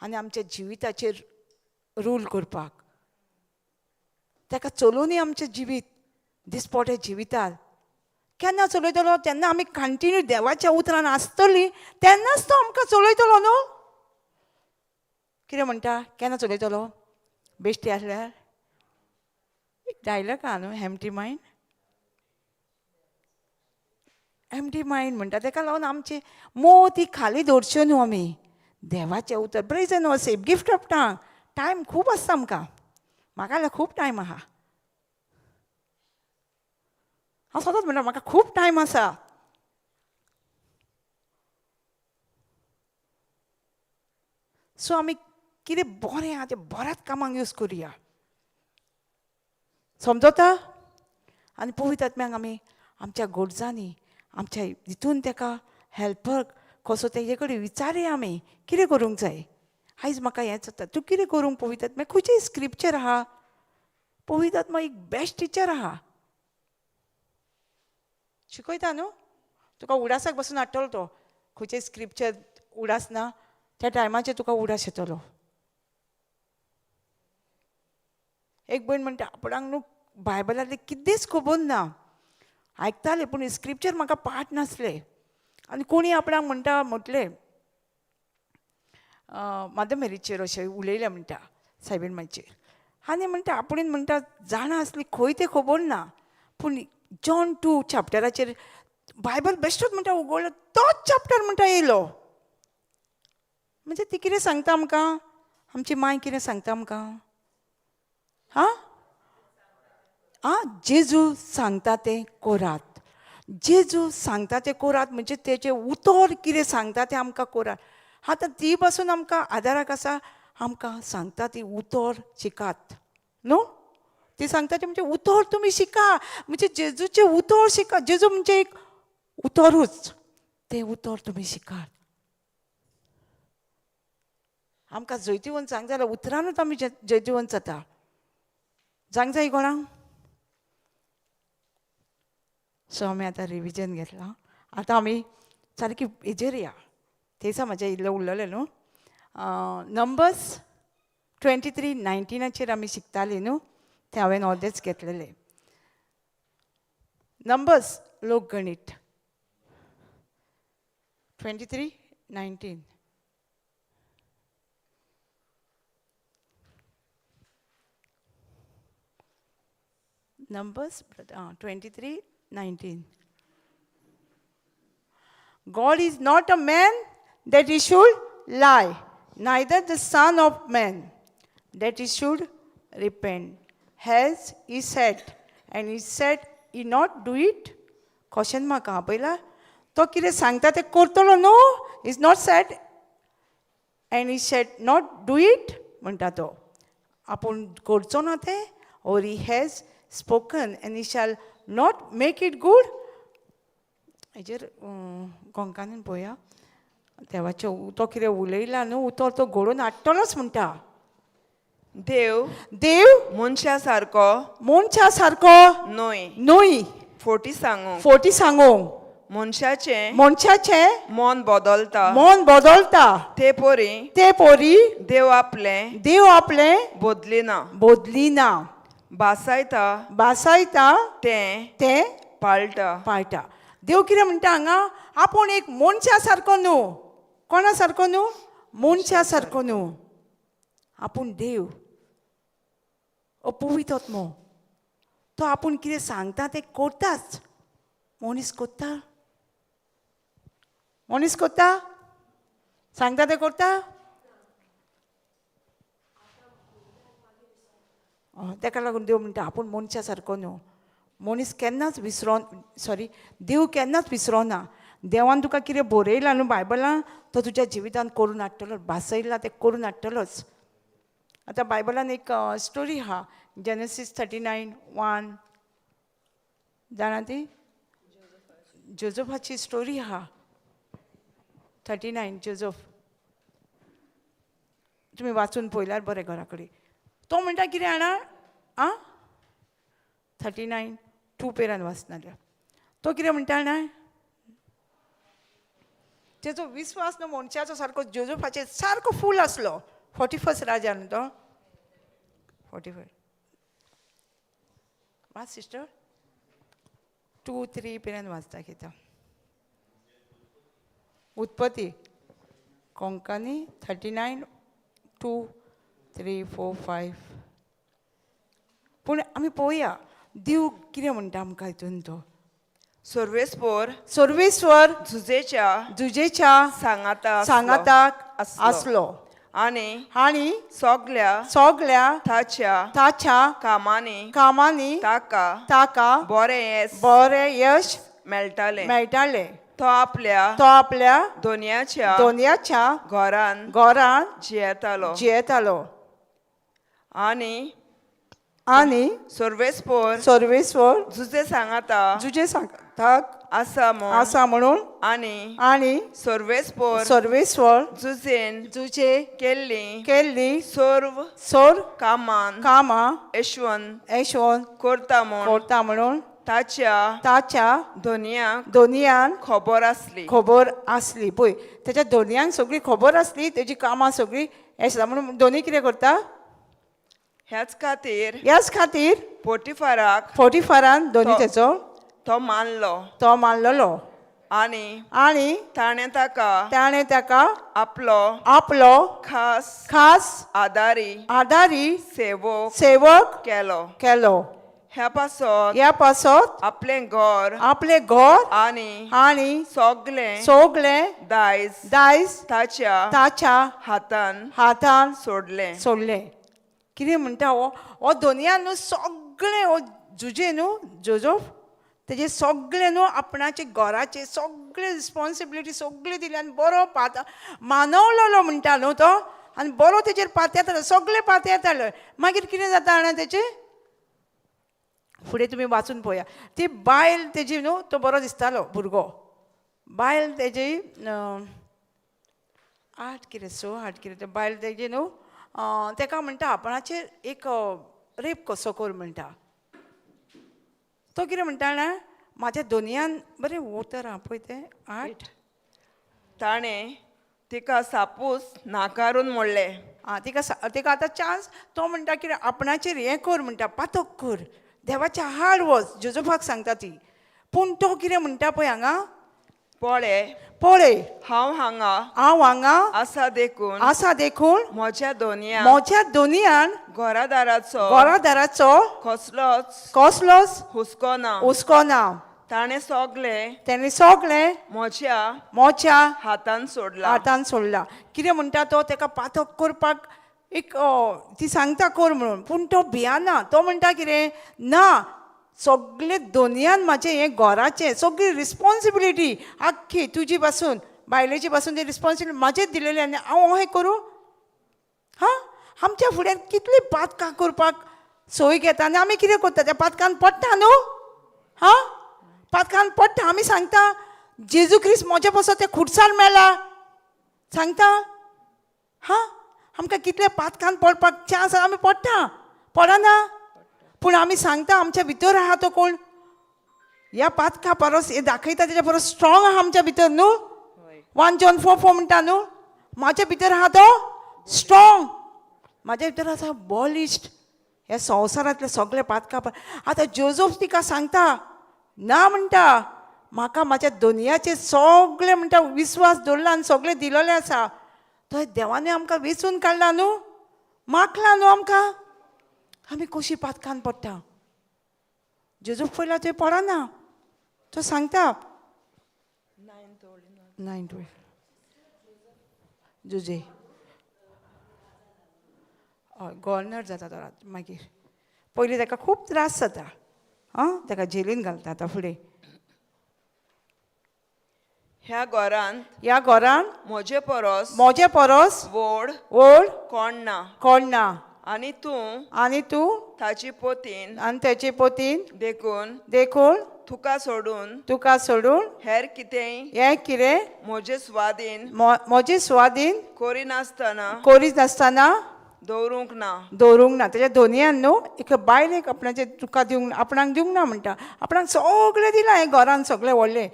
आनी आमच्या जिविताचेर रूल करपाक. ताका चलोवनी आमचें जिवीत दिसपोटें जिवितार केन्ना चलयतलो? तेन्ना आमी कंटिन्यू देवाच्या उतरान आसतली तेन्नाच तो आमकां चलयतलो न्हू. कितें म्हणटा? केन्ना चलयतलो? बेश्टी आसल्यार एक डायलॉग आहा न्हू, एम्प्टी मायंड. एम्प्टी मायंड म्हणटा तेका लागून आमची मोती खाली दवरच्यो न्हू आमी. देवाचें उतर, praise and worship, gift of tongue, time खूब आसता आमकां. म्हाका जाल्यार खूब टायम आहा. हांव सदांच म्हणटा म्हाका खूब टायम आसा. सो आमी कितें बरें आहा तें बऱ्याच कामांक यूज करुया. समजता? आनी पवित्र आत्म्याक आमी आमच्या गरजांनी आमच्या हितून तेका हेल्पर कसो तेजे कडेन विचारया आमी कितें करूंक जाय. आयज म्हाका हें जाता, तूं कितें करूंक पवित्र आत्म्या? खंयचें स्क्रिप्चर आहा? पवित्र आत्मा एक बेस्ट टिचर आहा, शिकयता न्हू. तुका उडासाक बसून हाडटलो तो. खंयचें स्क्रिप्चर उडास ना त्या टायमाचेर तुका उडास येतलो. एक भयण म्हणटा आपणाक न्हू बायबलांतलें कितेंच खबर ना, आयकतालें पूण स्क्रिप्चर म्हाका पाठ नासलें. आनी कोणी आपणाक म्हणटा म्हटलें मदर मेरीचेर अशें उलयलें म्हणटा सायबीण मांयचेर. आनी म्हणटा आपुणून म्हणटा जाणा आसली खंय तें खबर ना, पूण जॉन 2 चॅप्टराचेर बायबल बेश्टोच म्हणटा उगडलो तोच चॅप्टर म्हणटा येयलो. म्हणजे ती कितें सांगता आमकां? आमची मांय कितें सांगता आमकां? हां आं, जेजू सांगता तें कोरात. जेजू सांगता तें कोरात म्हणजे तेजें उतर कितें सांगता तें आमकां कोरात. आतां ती पासून आमकां आदाराक आसा. आमकां सांगता ती उतर शिकात न्हू. ती सांगता ती म्हणजे उतर तुमी शिका, म्हणजे जेजूचें उतर शिका. जेजू म्हणजे एक उतरूच, तें उतर तुमी शिकात. आमकां जैतिवंत जावंक जाल्यार उतरानूच आमी जैतिवंत जाता. जावंक जाय कोणाक? सो आमी आतां रिविजन घेतलां. आतां आमी सारकी हेजेर या. थंयसा म्हाजें इल्लें उरलेलें न्हू. नंबर्स 23:19 आमी शिकतालीं न्हू, तें हांवें अर्देच घेतलेलें. Numbers लोकगणीत 23:19. Numbers 23:19. God is not a man that he should lie, neither the son of man that he should repent. Has he said, and he said he not do it? Question mark हा पयला. तो कितें सांगता तें करतलो न्हू. Is not said and he said not do it म्हणटा तो. आपूण करचो ना तें. Or he has spoken and he shall not make it good. हेजेर गोंकानीन पळोवया. देवाचें तो कितें उलयला न्हू उतर तो घडोवन हाडटलोच म्हणटा. देव देव मनशा सारको मनशा सारको न्हय, न्हय, फोटी सांगूंक, फोटी सांगूंक, मनशाचें मनशाचें मन बदलता, मन बदलता, ते परी ते परी देव आपलें देव आपलें बदलिना, बदलिना, भासायता भासायता तें तें पाळटा. पाळटा. देव कितें म्हणटा हांगा? आपूण एक मनशा सारको न्हू. कोणा सारको न्हू? मनशा सारको न्हू. आपूण देव अपवित्र आत्मो. तो आपूण कितें सांगता तें करताच. मनीस करता? मनीस करता? सांगता तें करता? तेका लागून देव म्हणटा आपूण मनशा सारको न्हू. मनीस केन्नाच विसरोन, सॉरी, देव केन्नाच विसरोना. देवान तुका कितें बरयलां न्हू बायबलान, तो तुज्या जिवितान करून हाडटलो. भासयला तें करून हाडटलोच. आतां बायबलान एक स्टोरी आहा, जेनेसीस 39:1. जाणा ती? जोजफाची स्टोरी आहा, 39 जोजफ. तुमी वाचून पळयल्यार बरें घरा कडेन. तो म्हणटा कितें जाणा? आं, 39:2 पेरान वाचनाल्या. तो कितें म्हणटा जाणा? तेजो विस्वास न्हू मनशाचो सारको जोजफाचेर सारको फूल आसलो. 41 राजा न्हू तो, 41. वाच सिस्टर. 2 3 पर्यंत वाचता कितें. उत्पत्ती कोंकणी 39 2 3 4 5. पूण आमी पळोवया देव कितें म्हणटा आमकां हितून तो. सर्वेस्पोर सर्वेस्वर जुजेच्या जुजेच्या सांगाता आसलो. सांगाताक आसलो. आसलो आनी आनी सगल्या सगल्या ताच्या ताच्या कामांनी कामांनी ताका ताका बरें येस बरें यश मेळटालें. मेळटालें. तो आपल्या तो आपल्या दोनयाच्या दोनयाच्या घरान घरान जियेतालो. जियेतालो. आनी आनी सर्वेस्पोर सर्वेस्वर जुजे सांगाता जुजे सांगाताक आसा म्हूण आसा म्हणून आनी आनी सर्वेस्पोर सर्वेस्वर जुजेन जुजे केल्ली केल्ली सर्व सोर कामान कामां यशवंत यशवंत करता म्हूण करता म्हणून ताच्या ताच्या धनयाक दोनयान खबर आसली. खबर आसली. पळय तेच्या दोनयांक सगळी खबर आसली, तेजी कामां सगळीं आसता म्हणून दोनी कितें करता? ह्याच खातीर ह्याच खातीर पोटिफाराक फोटीफारान दोनी तेचो तो मानलो तो मानलेलो आनी आनी ताणें ताका ताणें ताका आपलो आपलो खास खास आदारी आदारी सेवक सेवक केलो. केलो. ह्या पासत ह्या पासत आपलें घर आपलें घर आनी आनी सगलें सगलें दायज दायज ताच्या ताच्या हातान हातान सोडलें. सोडलें. कितें म्हणटा हो हो दोनया न्हू सगळें हो जुजे न्हू जोजोफ तेजे सगळें न्हू आपणाचे घराचे सगळे रिस्पोन्सिबिलिटी सगळी दिली आनी बरो पात मानवलेलो म्हणटा न्हू तो, आनी बरो तेजेर पातयेतालो, सगळें पातयेतालो. मागीर कितें जाता जाणा तेचें फुडें तुमी वाचून पळया. ती बायल तेजी न्हू तो बरो दिसतालो भुरगो, बायल तेजी 8 कितें 6 8 कितें ते बायल तेजी न्हू तेका म्हणटा आपणाचेर एक रेप कसो कर म्हणटा. तो कितें म्हणटा ना म्हाज्या दोनयान बरें उतर आहा पळय तें 8. ताणें तिका सापूस नाकारून म्हणलें. आं तिका तिका आतां चान्स तो म्हणटा कितें आपणाचेर हें कर म्हणटा, पातक कर, देवाच्या हाड वच, जोजोफाक सांगता ती. पूण तो कितें म्हणटा पळय हांगा, पळय पळय हांव हांगा हांव हांगा आसा देखून आसा देखून म्हज्या दोनया म्हज्या दोनयान घरादाराचो घरादाराचो कसलोच कसलोच हुस्को ना. हुस्को ना. ताणें सगलें तेणें सगलें म्हज्या म्हज्या हातान सोडलां. हातान सोडला. कितें म्हणटा तो तेका पातक करपाक एक ती सांगता कर म्हणून, पूण तो भियाना. तो म्हणटा कितें ना सगळे दोनयान म्हाजें हें घराचें सगळी रिस्पोन्सिबिलिटी आख्खी तुजी पासून बायलेची पासून ती रिस्पोन्सिबिलिटी म्हाजेच दिलेली आनी हांव हें करूं? हां आमच्या फुड्यान कितलीं पातकां करपाक सोय घेता आनी आमी कितें करता? त्या पातकान पडटा न्हू. हां पातकान पडटा. आमी सांगता जेजू क्रिस्त म्हज्या पासून ते खुर्सार मेला सांगता. हां आमकां कितले पातकान पडपाक चान्स आमी पडटा, पडना, पूण आमी सांगता आमच्या भितर आहा तो कोण ह्या पातका परस हें दाखयता तेच्या परस स्ट्रॉंग आहा आमच्या भितर न्हू. 1 John 4:4 म्हणटा न्हू, म्हाज्या भितर आहा तो स्ट्रॉंग, म्हाज्या भितर आसा बॉलिश्ट ह्या संवसारांतले सगळे पातकां. आतां जोजोफ तिका सांगता ना म्हणटा म्हाका म्हाज्या दोनयाचेर सगळे म्हणटा विस्वास दवरला आनी सगळें दिलेलें आसा. तो देवानूय आमकां वेंचून काडला न्हू, माखला न्हू आमकां, आमी कशी पातकान पडटा? जेजूक पयला थंय पडना, तो सांगता 9 12 जुजे हय गव्हर्नर जाता तो मागीर. पयलीं ताका खूब त्रास जाता, आं ताका जेलीन घालता. आतां फुडें ह्या घरांत ह्या घरान म्हजे परस म्हजे परस व्हड व्हड कोण ना कोण ना आनी तूं आनी तूं ताची पोतीन आनी तेचे पोतीन देखून देखून तुका सोडून तुका सोडून हेर कितेंय हें कितें म्हजे स्वादीन म्हजे स्वादीन करिनासतना करिनासतना दवरूंक ना दवरूंक ना. तेच्या दोनयान न्हू एक बायलेक आपणाचें तुका दिवंक आपणाक दिवंक ना म्हणटा. आपणाक सगळें दिलां हें घरान सगळें व्हडलें.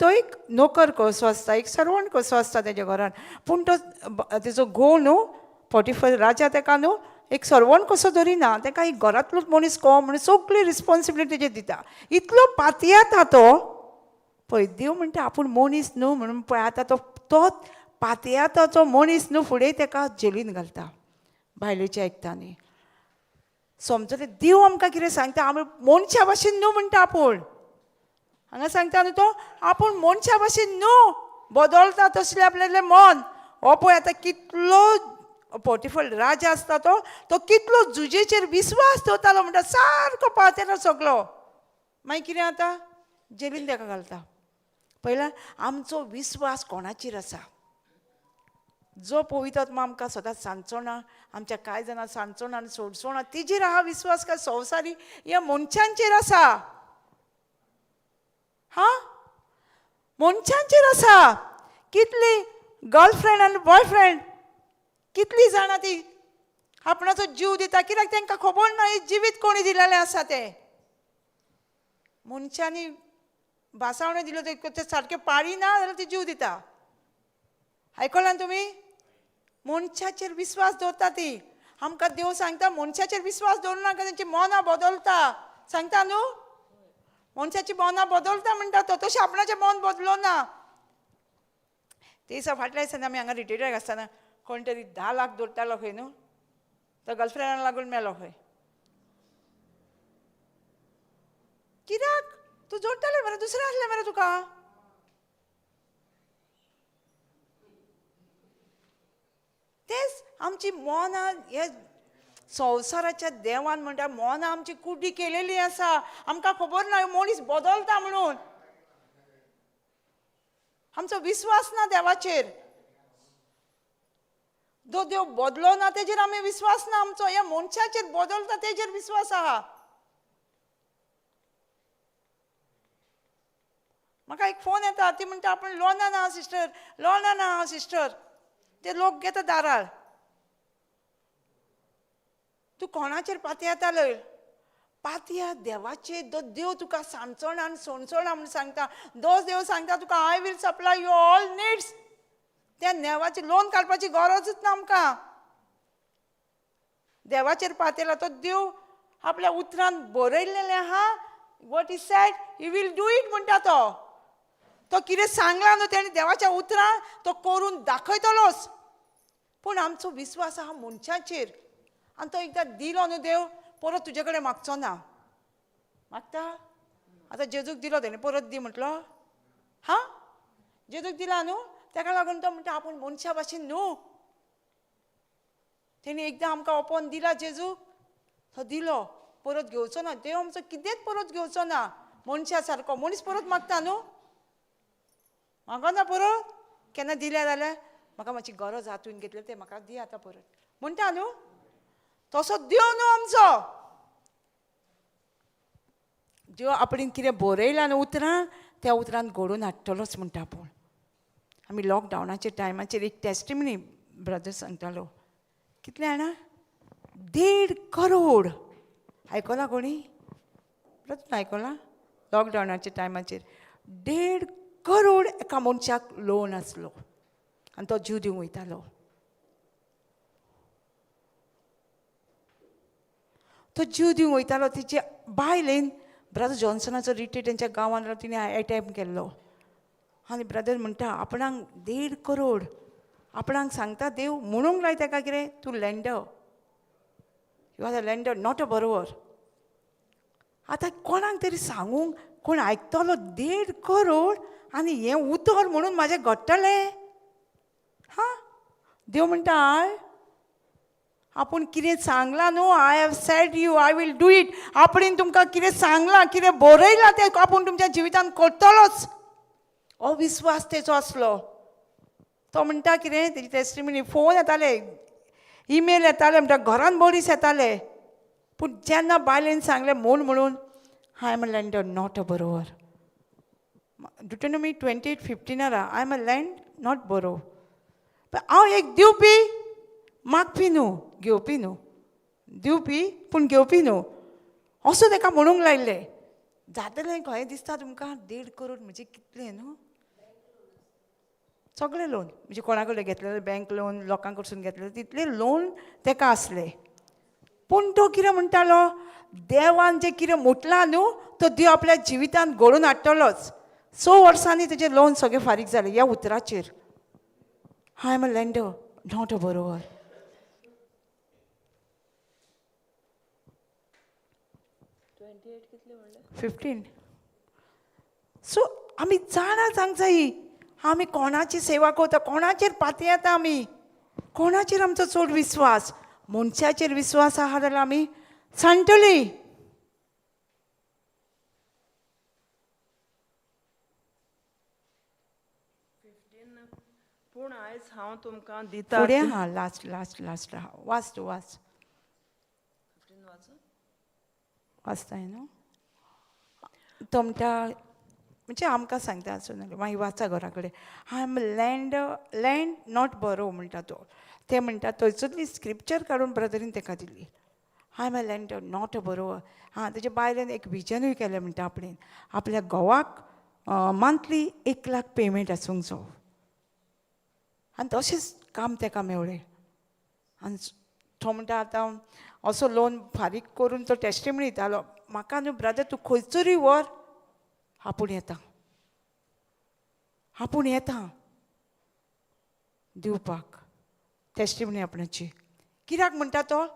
तो एक नोकर कसो आसता, एक सर्वंट कसो आसता तेच्या घरान. पूण तो तेजो घोव न्हू 44 राजा तेका न्हू एक सर्वंट कसो धरिना, ताका एक घरांतलोच मनीस को म्हणून सगळी रिस्पोन्सिबिलिटी तेजेर दिता. इतलो पातयेता तो. पळय देव म्हणटा आपूण मनीस न्हू म्हणून पळय आतां तो तो पातयेताचो मनीस न्हू, फुडें ताका जेलीन घालता बायलेचे आयकता न्ही. समजलें? देव आमकां कितें सांगता, आमी मनशा भाशेन न्हू म्हणटा आपूण. हांगा सांगता न्हू तो, आपूण मनशा भाशेन न्हू, बदलता तसलें आपलें मन. हो पळय आतां कितलो पोटिफर राजा आसता तो, तो कितलो जुजेचेर विस्वास दवरतालो म्हणटा, सारको पातयेता सगलो. मागीर कितें जाता, जेलीन ताका घालता. पयला आमचो विस्वास कोणाचेर आसा? जो पवित्र आत्मा आमकां सदांच सांगचो ना, आमच्या कांय जाणां सांगचो ना आनी सोडचो ना, तेजेर आहा विस्वास काय संवसारी ह्या मनशांचेर आसा? हा, मनशांचेर आसा. कितली गर्लफ्रेंड आनी बॉयफ्रेंड कितली जाणां ती आपणाचो जीव दिता, कित्याक तांकां खबर ना हें जिवीत कोणी दिलेलें आसा तें. मनशांनी भासावण्यो दिल्यो ते सारक्यो पाळिना जाल्यार ती जीव दिता. आयकलां तुमी? मनशाचेर विस्वास दवरता ती. आमकां देव सांगता मनशाचेर विस्वास दवरूं नाका, तेंची मनां बदलता. सांगता न्हू, मनशाची मनां बदलता म्हणटा तो, तशें आपणाचें मन बदलो ना. ते दिसा फाटल्या दिसांनी आमी हांगा रिटेराक आसतना कोण तरी 10 लाख दवरतालो खंय न्हू, तो गर्लफ्रेंडाक लागून मेलो खंय. कित्याक तूं जोडटालें मरे, दुसरें आसलें मरे तुका. तेच आमची मनां हे संवसाराच्या देवान म्हणटा मनां आमची कुडी केलेली आसा, आमकां खबर ना मनीस बदलता म्हणून. आमचो विस्वास ना देवाचेर. जो देव बदलो ना तेजेर आमी विस्वास ना आमचो, ह्या मनशाचेर बदलता तेजेर विस्वास आहा. म्हाका एक फोन येता, ती म्हणटा आपूण लोनान आहा सिस्टर, लोनान आहा सिस्टर. ते लोक घेता दारार. तूं कोणाचेर पातयेता लय? पातया देवाचेर. दो देव तुका सांगचो ना आनी सोणचो ना म्हूण सांगता. दो देव सांगता तुका I will supply you all needs. त्या नेवाची लोन काडपाची गरजूच ना आमकां. देवाचेर पातयला तो देव आपल्या उतरान बरयल्लेलें आहा, what is said he will do it म्हणटा तो. तो कितें सांगलां न्हू तेणें देवाच्या उतरान तो करून दाखयतलोच. पूण आमचो विस्वास आहा मनशाचेर, आनी तो एकदां दिलो न्हू देव परत तुजे कडेन मागचो ना. मागता? आतां जेजूक दिलो तेणें परत दी म्हटलो? हा, जेजूक दिला न्हू, तेका लागून तो म्हणटा आपूण मनशा भाशेन न्हू. तेणें एकदां आमकां ओपोन दिला जेजूक, तो दिलो परत घेवचो ना. देव आमचो कितेंच परत घेवचो ना मनशा सारको. मनीस परत मागता न्हू, मागना परत? केन्ना दिल्या जाल्यार म्हाका मातशी गरज हातून घेतली तें म्हाका दी आतां परत म्हणटा न्हू. तसो देव न्हू आमचो. देव आपणें कितें बरयलां न्हू उतरां, त्या उतरान घडोवन हाडटलोच म्हणटा आपूण. आमी लॉकडावनाच्या टायमाचेर एक टेस्टिमनी ब्रदर सांगतालो, कितलें जाणा, 1.5 करोड. आयकलां कोणी? ब्रदर आयकलां? लॉकडावनाच्या टायमाचेर 1.5 करोड एका मनशाक लोन आसलो आनी तो जीव दिवंक वयतालो. तो जीव दिवंक वयतालो. तिचे बायलेन ब्रदर जॉन्सनाचो रिट्रीट तेंच्या गांवांत तिणें एटेम्प केल्लो. आनी ब्रदर म्हणटा आपणाक 1.5 करोड आपणाक सांगता देव म्हणूंक लाय ताका कितें, तूं lender, you are a lender not a borrower. आतां कोणाक तरी सांगूंक कोण आयकतलो 1.5 करोड आनी हें उतर म्हणून म्हाजें घडटलें? हां, देव म्हणटा I आपूण कितें सांगलां न्हू, I have said you I will do it. आपणेन तुमकां कितें सांगलां, कितें बरयलां तें आपूण तुमच्या जिवितान करतलोच. हो विस्वास तेचो आसलो. तो म्हणटा कितें, तेजी टेस्टिमनी, फोन येताले, ईमेल येताले, म्हणटा घरान मनीस येताले. पूण जेन्ना बायलेन सांगलें म्हूण म्हणून I am a lender not a borrower. Deuteronomy 28:15 I am a lend not borrow. हांव एक दिवपी, मागपी न्हू, घेवपी न्हू, दिवपी पूण घेवपी न्हू, असो ताका म्हणूंक लायिल्लें. जातलें खंय दिसता तुमकां 1.5 करोड म्हणजे कितलें न्हू? सगळें लोन म्हणजे कोणा कडेन घेतलेलें, बँक लोन, लोकां कडसून घेतलेलें, तितलें लोन ताका आसलें. पूण तो कितें म्हणटालो, देवान जें कितें म्हटलां न्हू तो देव आपल्या जिवितांत घडोवन हाडटलोच. 6 वर्सांनी तेजें लोन सगळें फारीक जालें ह्या उतराचेर. I am a lender not a borrower. 15. So आमी जाणा जावंक जायी आमी कोणाची सेवा करता, कोणाचेर पातयेता आमी, कोणाचेर आमचो चड विस्वास. मनशाचेर विस्वास आहा जाल्यार आमी सांडटली. पूण आयज हांव तुमकां दिता फुडें आहा लास्ट लास्ट लास्ट आहा, वाच तूं वाच. वाचताय न्हू. तो म्हणटा म्हणजे आमकां सांगता आसूं मागीर वाचा घरा कडेन. I am lend lend not borrow म्हणटा तो. ते म्हणटा थंयसरली स्क्रिप्चर काडून ब्रदरीन ताका दिली. I am a lender not a borrower. हां, तेजे बायलेन एक विजनूय केलें म्हणटा आपणेन, आपल्या घोवाक मंथली 1 लाख पेमेंट आसूंक जावो. आनी तशेंच काम ताका मेवळें. आनी तो म्हणटा आतां असो लोन फारीक करून तो टेस्टिमनी दितालो, म्हाका न्हू ब्रदर तूं खंयसरूय व्हर, आपूण येता, आपूण येता दिवपाक टेस्टिमनी आपणाची. कित्याक म्हणटा तो,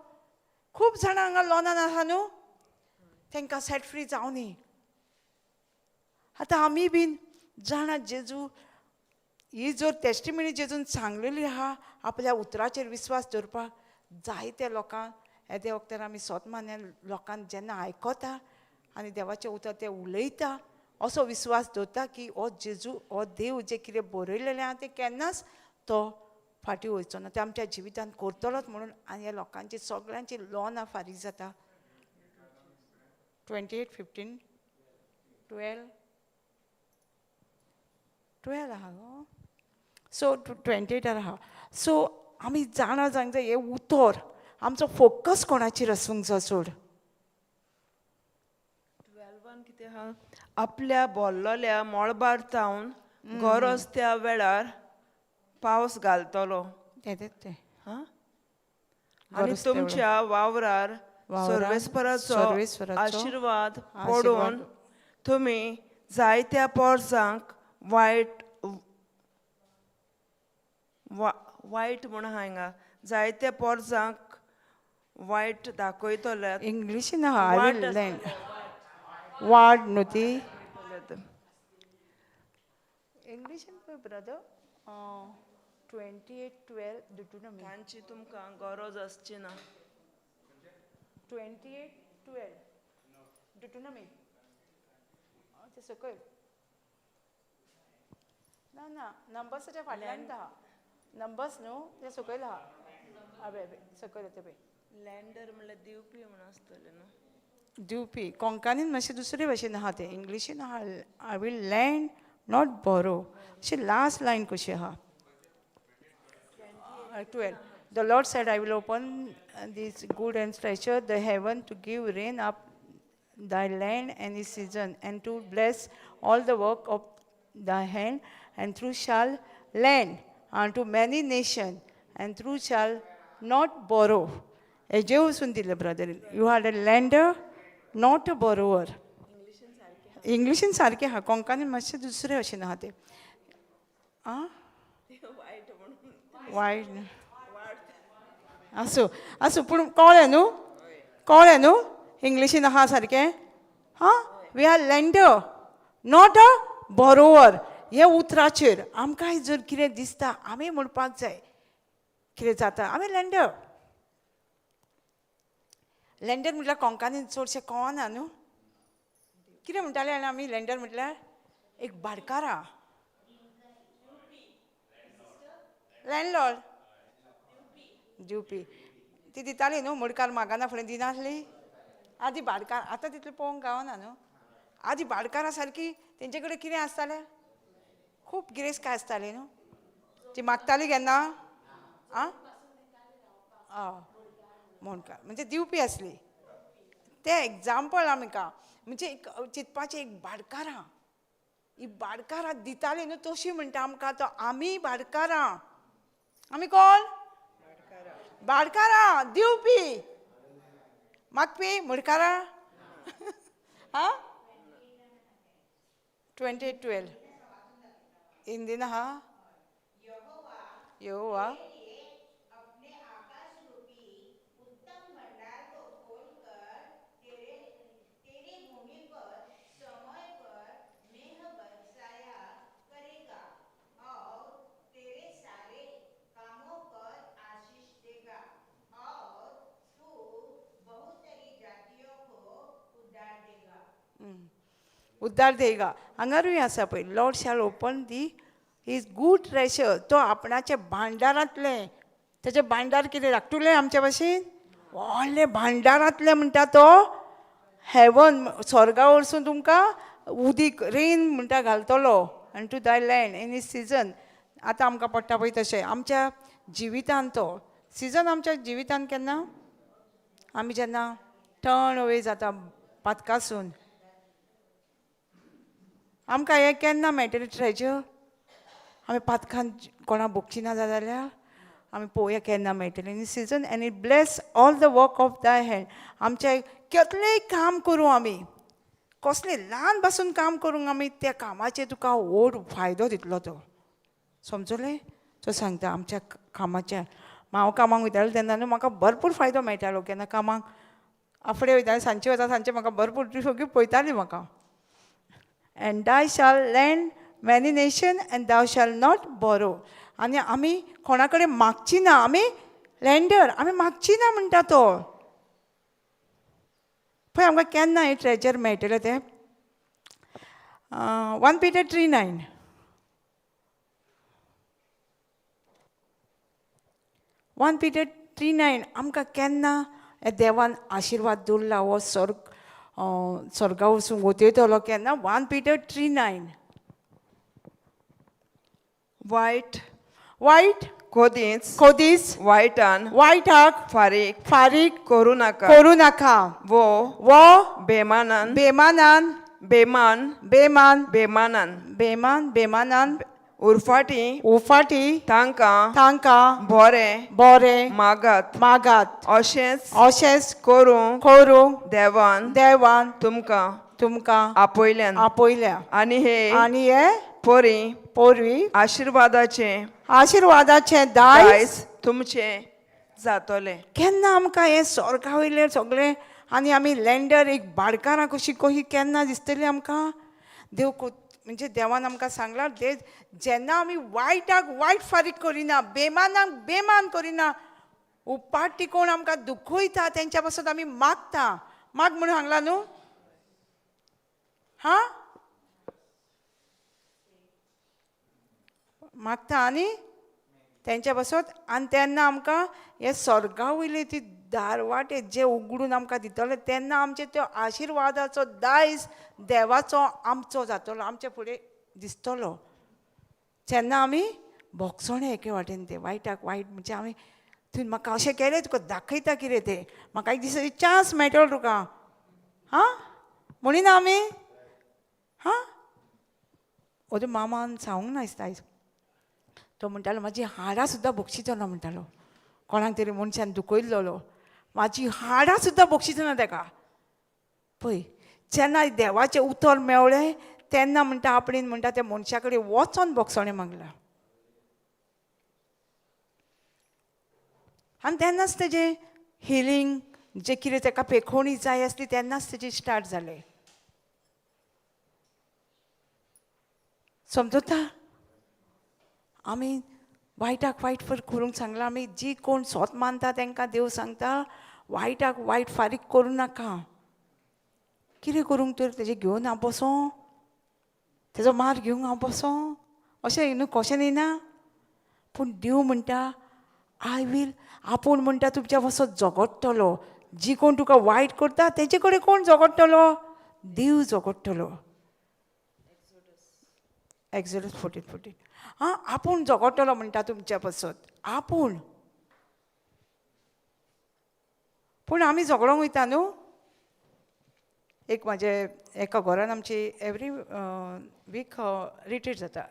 खूब जाणां हांगा लोनान आसा न्हू, तांकां सेट फ्री जावं न्ही. आतां आमी बीन जाणा जेजू ही जर टेस्टिमनी जेजून सांगलेली आहा आपल्या उतराचेर विस्वास दवरपाक जायत्या लोकांक येद्या वखदार आमी सोत मान्या लोकांक जेन्ना आयकता आनी देवाचें उतर ते उलयता, असो विस्वास दवरता की हो जेजू हो देव जें कितें बरयलेलें आहा तें केन्नाच तो फाटीं वयचो ना, तें आमच्या जिवितांत करतलोच म्हणून. आनी ह्या लोकांची सगळ्यांची लोनां फारीक जाता. 28 15 12 12 आहा गो. सो 28 आहा. सो आमी जाणा जावंक जाय हें उतर आमचो फोकस कोणाचेर आसूंक जाय चड. 12 कितें आहा, आपल्या बोल्लोल्या मळबार तावन गरज त्या वेळार पावस घालतलो. तें तें आनी तुमच्या वावरार सर्वेस्पराचो आशिर्वाद पडून तुमी जायत्या पोरसांक वायट वायट म्हूण आहा हांगा, जायत्या पोरसांक वायट दाखयतले. इंग्लिशीन आहा वाड न्हू ती इंग्लिशीन पळय ब्रदर 28 12 डिटोनॉमी. तांची तुमकां गरज आसची ना. 28 12 डिटोनॉमी ते सकयल ना ना नंबर्साच्या फाटल्यान आहा, नंबर्स न्हू ते सकयल आहा. अबे अबे सकयल ते पळय. लँडर म्हणल्यार दिवपी म्हूण आसतलें न्हू. दिवपी कोंकणीन मातशें दुसरे भाशेन आहा तें, इंग्लिशीन आहा I will lend not borrow अशी लास्ट लायन कशी आहा. 12. The Lord said, I will open this good and treasure the heaven to give rain up thy land and its season, and to bless all the work of thy hand, and through shall lend unto many nations, and through shall not borrow. हेजे वचून दिलें brother, you are a lender not a borrower. इंग्लिशीन सारकें आहा, कोंकणीन मातशें दुसरें अशें आहा तें. आं वायट आसूं आसूं, पूण कळ्ळें न्हू, कळ्ळें न्हू इंग्लिशीन आहा सारकें. हां, we are lender not a borrower. हे उतराचेर आमकांय जर कितें दिसता आमी म्हणपाक जाय कितें जाता, आमी लँडर. लँडर म्हटल्यार कोंकणीन चडशें कळना न्हू, कितें म्हणटाले आनी आमी लँडर म्हटल्यार एक भाडकारा, लँडलॉर्ड दिवपी. ती दिताली न्हू मुडकार मागाना फुडें दिनासली आदी भाडकार. आतां तितलें पळोवंक गावना न्हू, आदी भाडकारा सारकी तेंचे कडेन कितें आसतालें, खूब गिरेस्तकाय आसताली न्हू, ती मागताली केन्ना. आं मुणकार म्हणजे दिवपी आसली. तें एग्जाम्पल आमकां म्हणजे एक चिंतपाचें, एक भाडकारां ही भाडकारां दिताली न्हू तशी म्हणटा आमकां तो आमी भाडकारां. आमी कोण? भाडकारां दिवपी. मागपी मुडकारा आं 28:12 हिंदीन आहा. यहोवा अपने आकाश रूपी उत्तम भंडार को खोलकर तेरे तेरी भूमि पर समय पर मेह बरसाया करेगा और तेरे सारे कामों पर आशीष देगा और तू बहुतरी जातियों को उद्धार देगा. उद्धार देगा. हांगारूय आसा पळय, Lord shall open the his good treasure. तो आपणाच्या भांडारांतलें, तेजें भांडार कितें धाकटुलें आमच्या भाशेन व्हडलें भांडारांतलें म्हणटा तो हेवन स्वर्गा वरसून तुमकां उदीक रेन म्हणटा घालतलो आनी to thy land in his season. आतां आमकां पडटा पळय तशें आमच्या जिवितान तो सिजन आमच्या जिवितान केन्ना आमी जेन्ना टर्न अवे जाता पातकासून आमकां हें केन्ना मेळटलें ट्रेजर. आमी पातकान कोणा भोगची ना जाल्यार आमी पळोवया केन्ना मेळटलें. In season and it bless all the work of thy hand. आमचें केतलेंय काम करूं आमी, कसलें ल्हान पासून काम करूंक आमी, त्या कामाचेर तुका व्हड फायदो दितलो तो. समजलें? तो सांगता आमच्या कामाच्या. हांव कामाक वयतालें तेन्ना न्हू म्हाका भरपूर फायदो मेळटालो. केन्ना कामाक आफडे वयतालें, सांजचे वता, सांजचे म्हाका भरपूर ती सगळी पळयताली म्हाका. And thou shall lend many nation and thou shall not borrow. आनी आमी कोणा कडेन मागची ना, आमी लँडर, आमी मागची ना म्हणटा तो. पळय आमकां केन्ना हें ट्रेजर मेळटलें तें. 1 Peter 3:9, 1 Peter 3:9. आमकां केन्ना हे देवान आशिर्वाद दवरला हो स्वर्ग स्वर्गा वचून वतयतलो केन्ना? 1 Peter 3:9. वायट वायट कोदींच खोदीच वायटान वायटाक फारीक फारीक करूं नाका करूं नाका वो वो बेमानान बेमानान बेमान बेमान बेमानान बेमान बेमानान उरफाटी उफाटी तांकां तांकां बरें बरें मागात मागात. अशेंच अशेंच करूंक करूंक देवान देवान तुमकां तुमकां आपयल्यान आपयल्या. आनी हे आनी हे परी पोरवी आशिर्वादाचें आशिर्वादाचें दायज दायज तुमचें जातलें. केन्ना आमकां हें स्वर्गा वयलें सगळें आनी आमी लँडर एक भाडकारां कशी कशी केन्ना दिसतली आमकां? देव म्हणजे देवान आमकां सांगलां, ते जेन्ना आमी वायटाक वायट फारीक करिना, बेमानाक बेमान करिना, उपाटी कोण आमकां दुखयता तेंच्या पासत आमी मागता. माग म्हणून सांगलां न्हू. हां, मागता आनी तेंच्या पासत आनी तेन्ना आमकां हे स्वर्गा वयली ती दारवाटे जे उगडून आमकां दितले तेन्ना आमचे त्यो आशिर्वादाचो दायज देवाचो आमचो जातलो, आमचे फुडें दिसतलो. जेन्ना आमी भोगसणें एके वाटेन तें वायटाक वायट म्हणजे आमी तुवें म्हाका अशें केलें तुका दाखयता कितें तें, म्हाका एक दीस चान्स मेळटलो तुका. हां म्हणिना आमी? हां, अजून मामान सांगूंक ना दिसता आयज. तो म्हणटालो म्हाजी हाडां सुद्दां बक्षिचो ना म्हणटालो. कोणाक तरी मनशान दुखयल्लो, म्हाजी हाडां सुद्दां बक्षिचो ना तेका. पळय जेन्ना देवाचें उतर मेवळें तेन्ना म्हणटा आपणेन म्हणटा त्या मनशा कडेन वचोन भोगसणें मागलां आनी तेन्नाच तेजें हिलींग जें कितें तेका पेखोवणी जाय आसली तेन्नाच तेजें स्टार्ट जालें. समजता? आमी वायटाक वायट फर करूंक सांगलां. आमी जी कोण सोत मानता तांकां देव सांगता वायटाक वायट फारीक करूं नाका. कितें करूंक तर तेजें घेवन हांव बसों, तेजो मार घेवंक हांव बसों अशें न्हू कशें न्ही. पूण देव म्हणटा I will, आपूण म्हणटा तुमच्या पासत झगडटलो. जी कोण तुका वायट करता तेजे कडेन कोण झगडटलो? देव झगडटलो. एक्सोडस 14:14. आं, आपूण झगडटलो म्हणटा तुमच्या पासत आपूण. पूण आमी झगडोंक वयता न्हू. एक म्हाजे एका घरान आमची एवरी वीक रिट्रीट जाता,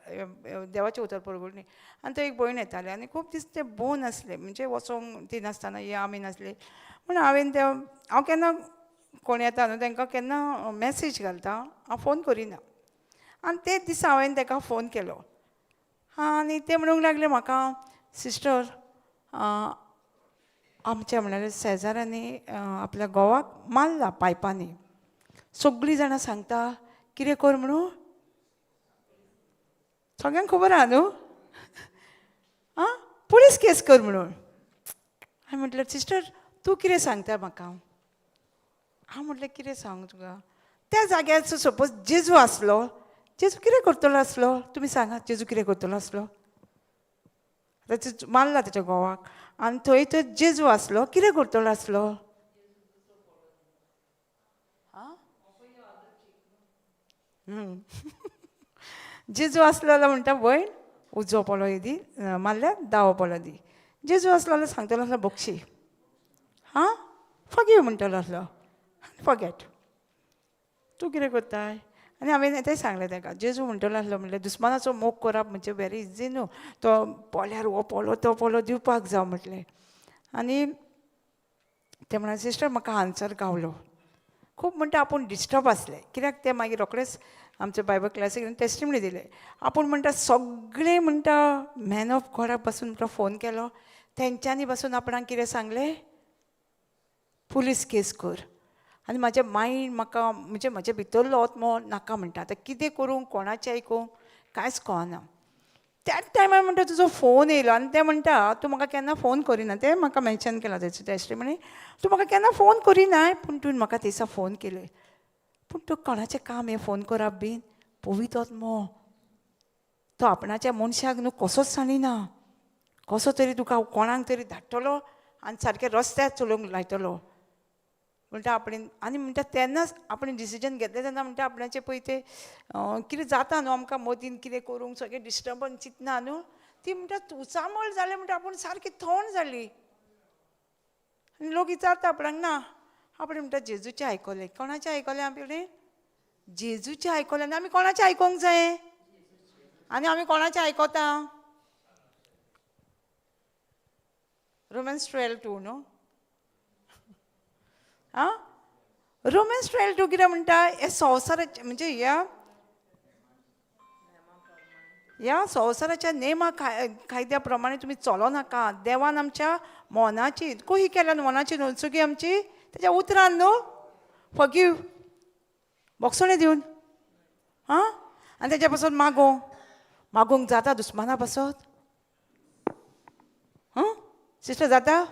देवाचें उतर परगटणी. आनी थंय एक भयण येताली आनी खूब दीस ते बोन आसले, म्हणजे वचोंक ती नासतना या आमी नासली म्हूण हांवें ते, हांव केन्ना कोण येता न्हू तांकां केन्ना मॅसेज घालता, हांव फोन करिना. आनी तेच दिसा हांवें ताका फोन केलो आनी ते म्हणूंक लागले म्हाका, सिस्टर आमच्या म्हणल्यार शेजाऱ्यांनी आपल्या घोवाक मारला पायपांनी, सगळीं जाणां सांगता कितें कर म्हणून, सगळ्यांक खबर आहा न्हू, आं पुलीस केस कर म्हणून. हांवें म्हटलें सिस्टर तूं कितें सांगता म्हाका? हांव म्हटलें कितें सांगू तुका, त्या जाग्यार सपोज जेजू आसलो, जेजू कितें करतलो आसलो? तुमी सांगा, जेजू कितें करतलो आसलो? आतां मारला तेच्या घोवाक आनी थंय तर जेजू आसलो, कितें करतलो आसलो? जेजू आसलो जाल्यार म्हणटा भयण उजवो पोलो दी मारल्यार दावो पोलो दी. जेजू आसलो जाल्यार सांगतलो आसलो बक्षी, हां फॉरगीव म्हणटलो आसलो, फॉरगेट. तूं कितें करताय? आनी हांवें तें सांगलें ताका, जेजू म्हणटलो आसलो म्हणल्यार दुस्मानाचो मोग करप म्हणजे वेरी इजी न्हू, तो पोल्यार हो पोलो तो पोलो दिवपाक जाव म्हटलें. आनी तें म्हणलें सिस्टर म्हाका आन्सर गावलो. खूब म्हणटा आपूण डिस्टर्ब आसलें, कित्याक तें मागीर रोखडेंच आमच्या बायबल क्लासीक टेस्टिमनी दिलें. आपूण म्हणटा सगळें म्हणटा मॅन ऑफ गॉडा पासून म्हणटा फोन केलो, तेंच्यांनी पासून आपणाक कितें सांगलें, पुलीस केस कर. आनी म्हाजें मायंड म्हाका म्हणजे म्हजे भितरलो आत्मो नाका म्हणटा, आतां कितें करूं, कोणाचें आयकूंक कांयच कळना. त्याच टायमार म्हणटा तुजो फोन येयलो आनी तें म्हणटा तूं म्हाका केन्ना फोन करिना, तें म्हाका मेन्शन केलां तेचे टेस्टिमनी, तूं म्हाका केन्ना फोन करिनाय पूण तुवें म्हाका दिसा फोन केले. पूण तूं कोणाचें काम हें फोन करप बीन? पवित्र आत्मो तो आपणाच्या मनशाक न्हू कसोच सांडिना, कसो तरी तुका कोणाक तरी धाडटलो आनी सारकें रस्त्यार चलोवंक लायतलो म्हणटा आपणें. आनी म्हणटा तेन्नाच आपणें डिसिजन घेतलें तेन्ना म्हणटा आपणाचें पळय तें कितें जाता न्हू आमकां मदीन कितें करूंक सगळें डिस्टर्बन्स चिंतना न्हू, ती म्हणटा उचांबळ जालें म्हणटा आपूण सारकी थंड जाली. आनी लोक विचारता आपणाक ना, आपणें म्हणटा जेजूचें आयकलें. कोणाचें आयकलें आपणें? जेजूचें आयकलें. आनी आमी कोणाचें आयकोंक जाय? आनी आमी कोणाचें आयकता? रोमन्स 12:2 न्हू, आं रोमन्स 12:2 कितें म्हणटा, हे संवसाराचे म्हणजे ह्या ह्या संवसाराच्या नेमा कायद्या प्रमाणे तुमी चलो नाका. देवान आमच्या मनाची कोही केल्यान मनाची न्हू आमची तेच्या उतरान न्हू फॉरगीव बोगसणें दिवन, आं आनी तेच्या पासत मागोंक मागोंक जाता दुस्माना पासत? हां सिस्टर जाता?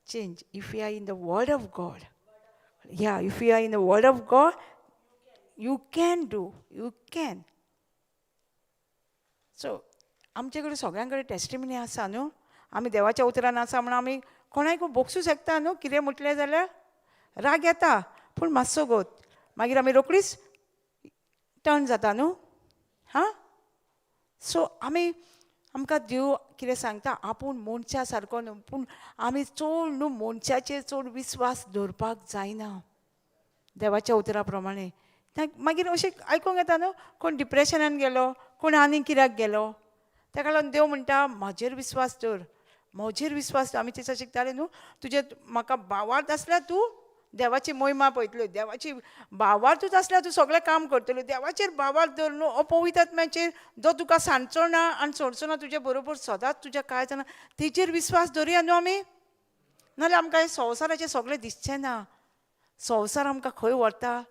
Change. If you are in the word of God, yeah, if you are in the word of God, you can do, you can. So आमचे कडेन सगळ्यां कडेन टेस्टिमनी आसा न्हू, आमी देवाच्या उतरान आसा म्हणून आमी कोणाकूय बोगसूं शकता न्हू. कितें म्हटलें जाल्यार राग येता पूण मातसो गोत मागीर आमी रोखडीच टर्न जाता न्हू. हां सो आमी आमकां देव कितें सांगता, आपूण मनशा सारको न्हू, पूण आमी चड न्हू मनशाचेर चड विस्वास दवरपाक जायना देवाच्या उतरा प्रमाणे. मागीर अशें आयकूंक येता न्हू, कोण डिप्रेशनान गेलो, कोण आनी कित्याक गेलो. ताका लागून देव म्हणटा म्हजेर विस्वास दवर, म्हजेर विस्वास दवर. आमी तेचा शिकताले न्हू, तुजें म्हाका भावार्थ आसल्यार तूं देवाची मोहिमा पळयतल्यो, देवाची भावार्थूच आसल्यार तूं सगळें काम करतल्यो. देवाचेर भावार्थ दवर न्हू, अपवित्र आत्म्याचेर जो तुका सांडचो ना आनी सोडचो ना, तुजे बरोबर सदांच तुज्या कांय जाणा तेजेर विस्वास दवरुया न्हू आमी. नाजाल्यार आमकां हें संवसाराचें सगळें दिसचें ना. संवसार आमकां खंय व्हरता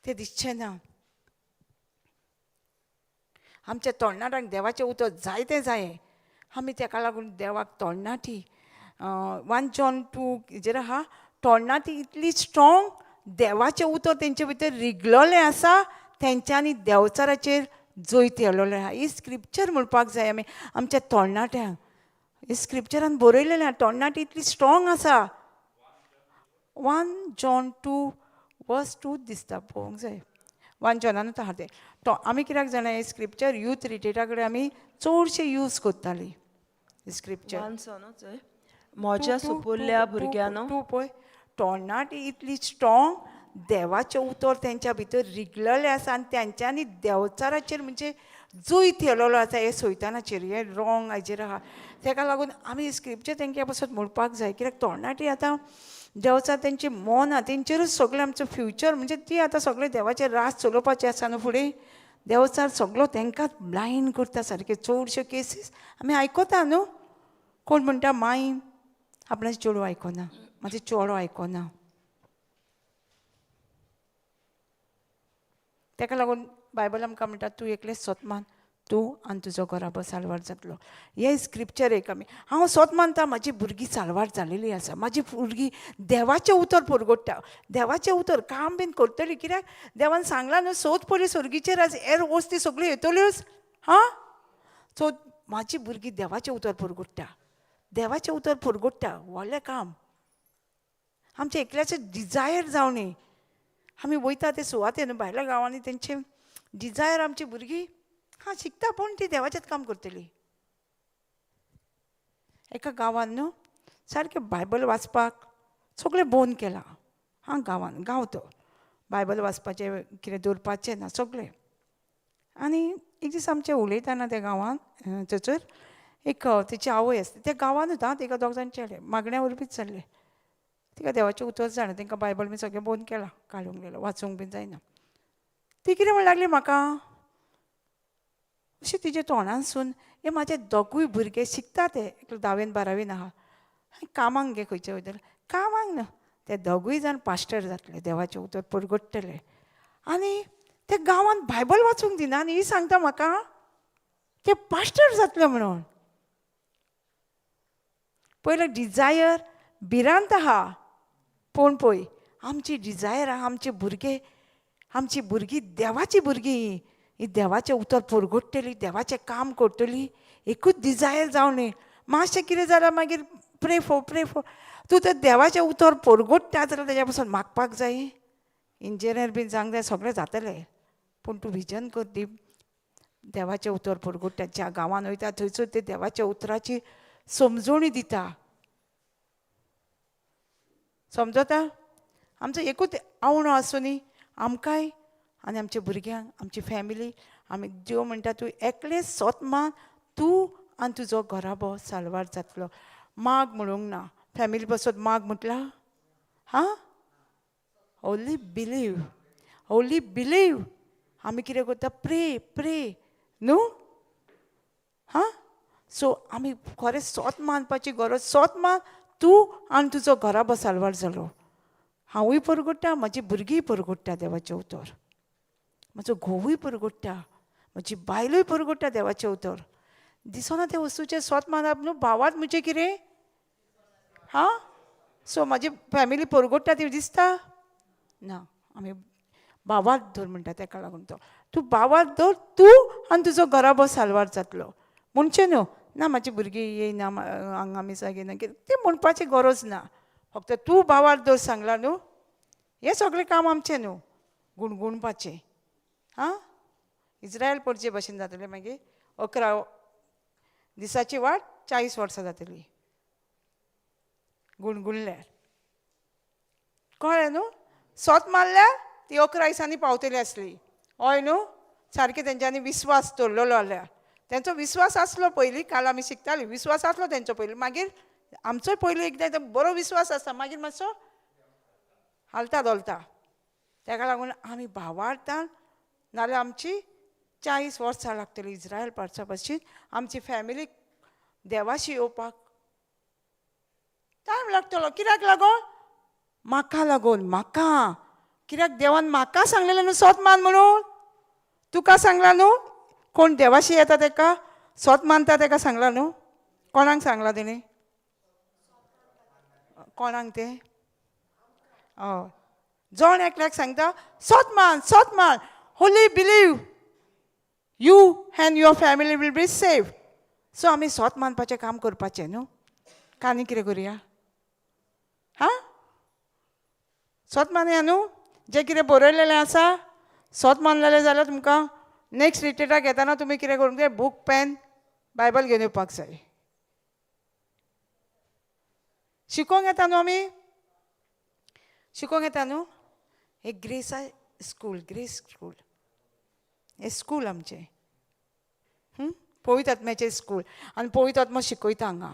तें दिसचें ना. आमच्या तोंडाक देवाचें उतर जायतें जाय, आमी तेका लागून देवाक तोंडनाटी 1 John 2 हेजेर आहा, तोंडनाटी इतली स्ट्रॉंग, देवाचें उतर तेंचे भितर रिगलोलें आसा, तेंच्यांनी देंवचाराचेर जैत येयलोलें आहा. ही स्क्रिप्चर म्हणपाक जाय आमी आमच्या तोंडनाट्यांक. ही स्क्रिप्चरान बरयलेलें आहा, तोंडनाटी इतली स्ट्रॉंग आसा. 1 John 2 verse 2 दिसता पळोवंक जाय. वन जॉनानूच आहा तें. तो आमी कित्याक जाणा, हें स्क्रिप्चर यूथ रिट्रीटा कडेन आमी चडशें यूज करतालीं स्क्रिप्चर. वानसनूच म्हज्या सुपुल्ल्या भुरग्यांनो. तूं पळय, तोंडाटी इतली स्ट्रॉंग देवाचें उतर तेंच्या भितर रिगलेलें आसा आनी तेंच्यांनी देंवचाराचेर म्हणजे जैत येयलेलो आसा हे सैतानाचेर, हे रॉंग हाजेर आहा. तेका लागून आमी स्क्रिप्चर तेंच्या पासत म्हणपाक जाय, कित्याक तोंडाटी आतां देंवचार तेंची मनां तेंचेरूच सगळें आमचो फ्युचर, म्हणजे ती आतां सगळें देवाचें राज चलोवपाचें आसा न्हू फुडें. देंवचार सगलो तेंकांच ब्लायंड करता सारकें. चडश्यो केसीस आमी आयकता न्हू, कोण म्हणटा माई आपणाचें चेडूं आयकना, म्हाजें चेडो आयकना. तेका लागून बायबल आमकां म्हणटा, तूं एकलें सोत मान, तूं आनी तुजो घराबो साल्वार जातलो. हें स्क्रिप्चर एक आमी, हांव सोत मानता, म्हाजी भुरगीं साल्वार जालेली आसा, म्हाजी भुरगीं देवाचें उतर परगट्टा, देवाचें उतर काम बीन करतली, कित्याक देवान सांगलां न्हू, सोद पयलीं सर्गीचेर आज हेर वस्ती सगळ्यो येतल्योच. हां, सो म्हाजी भुरगीं देवाचें उतर परगट्टा, देवाचें उतर परगट्टा, व्हडलें काम. आमचें एकल्याचें डिजायर जावं न्ही, आमी वयता ते सुवातेर न्हू भायल्या गांवांनी, तेंचे डिजायर आमची भुरगीं हां शिकता, पूण ती देवाचेंच काम करतली. एका गांवान न्हू सारकें बायबल वाचपाक सगळें बंद केलां. हां, गांवान गांव तो बायबल वाचपाचें कितें दवरपाचें ना सगळें. आनी एक दीस आमचें उलयतना त्या गांवान थंयसर एक तिची आवय आसली त्या गांवानूच. आं, तिका दोग जाण चेडे मागण्या वरवींच जाल्ले, तिका देवाचें उतर जाणा, तेंकां बायबल बी सगळें बंद केलां, काडूंक गेलो, वाचूंक बीन जायना. ती कितें म्हण लागली म्हाका अशें तिजे तोंडानसून, हे म्हाजे दोगूय भुरगे शिकता, ते एकलो धावेन बारावेन आहा, कामांक गे खंयचे वयतले, कामांक न्हू, ते दोगूय जाण पास्टर जातले, देवाचें उतर परगट्टले. आनी ते गांवांत बायबल वाचूंक दिना आनी ही सांगता म्हाका ते पास्टर जातले म्हणून. पयलें डिजायर भिरांत आहा, पूण पळय आमची डिजायर आहा, आमचे भुरगे, आमची भुरगीं देवाची भुरगीं, ही देवाचें उतर परगट्टली, देवाचें काम करतली, एकूच डिजायर जावं न्ही. मातशें कितें जाल्यार मागीर प्रे फॉर, प्रे फॉर. तूं तर देवाचें उतर परगट्टा जाल्यार तेज्या पासून मागपाक जाय. इंजिनियर बीन जावंक जाय, सगळें जातलें, पूण तूं विजन कर दी देवाचें उतर परगट्टा. ज्या गांवान वयता थंयसर ते देवाच्या उतराची समजोणी दिता, समजता. आमचो एकूच आवणो आसूं न्ही आमकांय आनी आमच्या भुरग्यांक, आमची फॅमिली. आमी देव म्हणटा तूं एकलें सोत मान, तूं आनी तुजो घराबो साल्वार जातलो. माग म्हणूंक ना, फॅमिली पासत माग म्हटलां. हां, ओनली बिलीव, ओनली बिलीव. आमी कितें करता, प्रे प्रे न्हू. हां, सो आमी खरें सोत मानपाची गरज. सोत मान, तूं आनी तुजो घराबो साल्वार जालो. हांवूय परगट्टा, म्हाजी भुरगींय परगट्टा देवाचें उतर, म्हजो घोवूय परगट्टा, म्हजी बायलूय परगट्टा देवाचें उतर. दिसना त्या वस्तूचें सोत मानप न्हू, भावात म्हणजे कितें. हां, सो म्हाजी फॅमिली परगट्टा ती दिसता ना. आमी भावात धर म्हणटा, तेका लागून तो तूं भावात धर, तूं आनी तुजो घराबो साल्वार जातलो म्हणचें न्हू. ना म्हाजी भुरगीं येयना हांगा मिसाक येयना कितें तें म्हणपाची गरज ना. फक्त तूं भावार धर सांगलां न्हू, हें सगळें काम आमचें न्हू गुणगुणपाचें. आं, इज्रायल पडचे भशेन जातलें मागीर. 11 दिसाची वाट 40 वर्सां जातली गुणगुणल्यार, कळ्ळें न्हू. सोत मारल्यार ती 11 दिसांनी पावतली आसली, हय न्हू. सारकें तेंच्यांनी विस्वास दवरलेलो जाल्यार, तेंचो विस्वास आसलो पयलीं, काल आमी शिकतालीं, विस्वास आसलो तेंचो पयलीं, मागीर आमचोय पयलीं एकदां बरो विस्वास आसता, मागीर मातसो हालता धोलता. तेका लागून आमी भावार्थान, नाल्यार आमची 40 वर्सां लागतली इज्रायल पाडसा भशेन आमची फॅमिली देवाशी येवपाक टायम लागतलो. कित्याक लागून? म्हाका लागून, म्हाका. कित्याक देवान म्हाका सांगलेलें न्हू सोत मान म्हणून, तुका सांगलां न्हू. कोण देवाशी येता तेका सोत मानता तेका सांगलां न्हू. कोणाक सांगलां तेणी? कोणाक तें? हय, जण एकल्याक सांगता सोत मान, सोत मान, only believe, you and your family will be safe. So आमी सोत मानपाचें काम करपाचें न्हू. आनी कितें करुया? हां, सोत मानया न्हू. जें कितें बरयलेलें आसा सोत मानलेलें जाल्यार तुमकां नेक्स्ट रिट्रीटाक येताना तुमी कितें करूंक जाय, बूक पेन बायबल घेवन येवपाक जाय. शिकोवंक येता न्हू आमी, शिकोवंक येता न्हू. हे ग्रेसा स्कूल, ग्रेस स्कूल, हें स्कूल आमचें, पवित्र आत्म्याचें स्कूल. आनी पवित्र आत्मो शिकयता हांगा.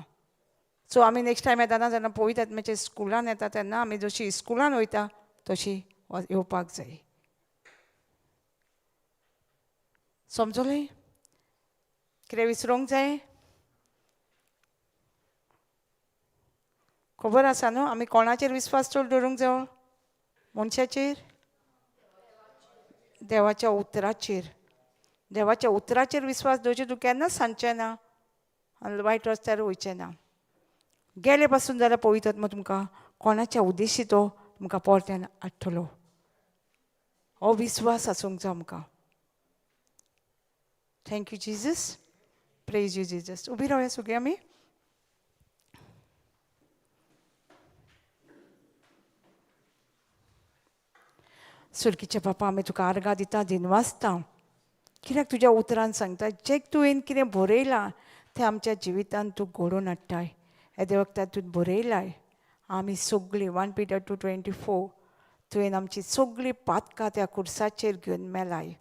सो आमी नेक्स्ट टायम येताना जेन्ना पवित्र आत्म्याच्या स्कुलान येता तेन्ना आमी जशी स्कुलान वयता तशी येवपाक जाय. समजलें? कितें विसरूंक जाय? खबर आसा न्हू आमी कोणाचेर विस्वास चड दवरूंक जायो? मनशाचेर? देवाच्या उतराचेर. देवाच्या उतराचेर विस्वास दवरचें तूं केन्नाच सांगचें ना आनी वायट रस्त्यार वयचें ना. गेले पासून जाल्यार पवित्र आत्मो तुमकां कोणाच्या उद्देशी तो तुमकां परत्यान हाडटलो. हो विस्वास आसूंक जाय आमकां. Thank you Jesus, praise you Jesus. उबी रावया सगळीं आमी. सुरकीचे बापा, आमी तुका आर्गां दिता, दिनवासता, कित्याक तुज्या उतरान सांगता जें तुवें कितें बरयलां तें आमच्या जिवितान तूं घडोवन हाडटाय. येद्या वखदार तूं बरयलाय आमी सगळीं 1 Peter 2:24 तुवें आमची सगळीं पातकां त्या कुर्साचेर घेवन मेलाय,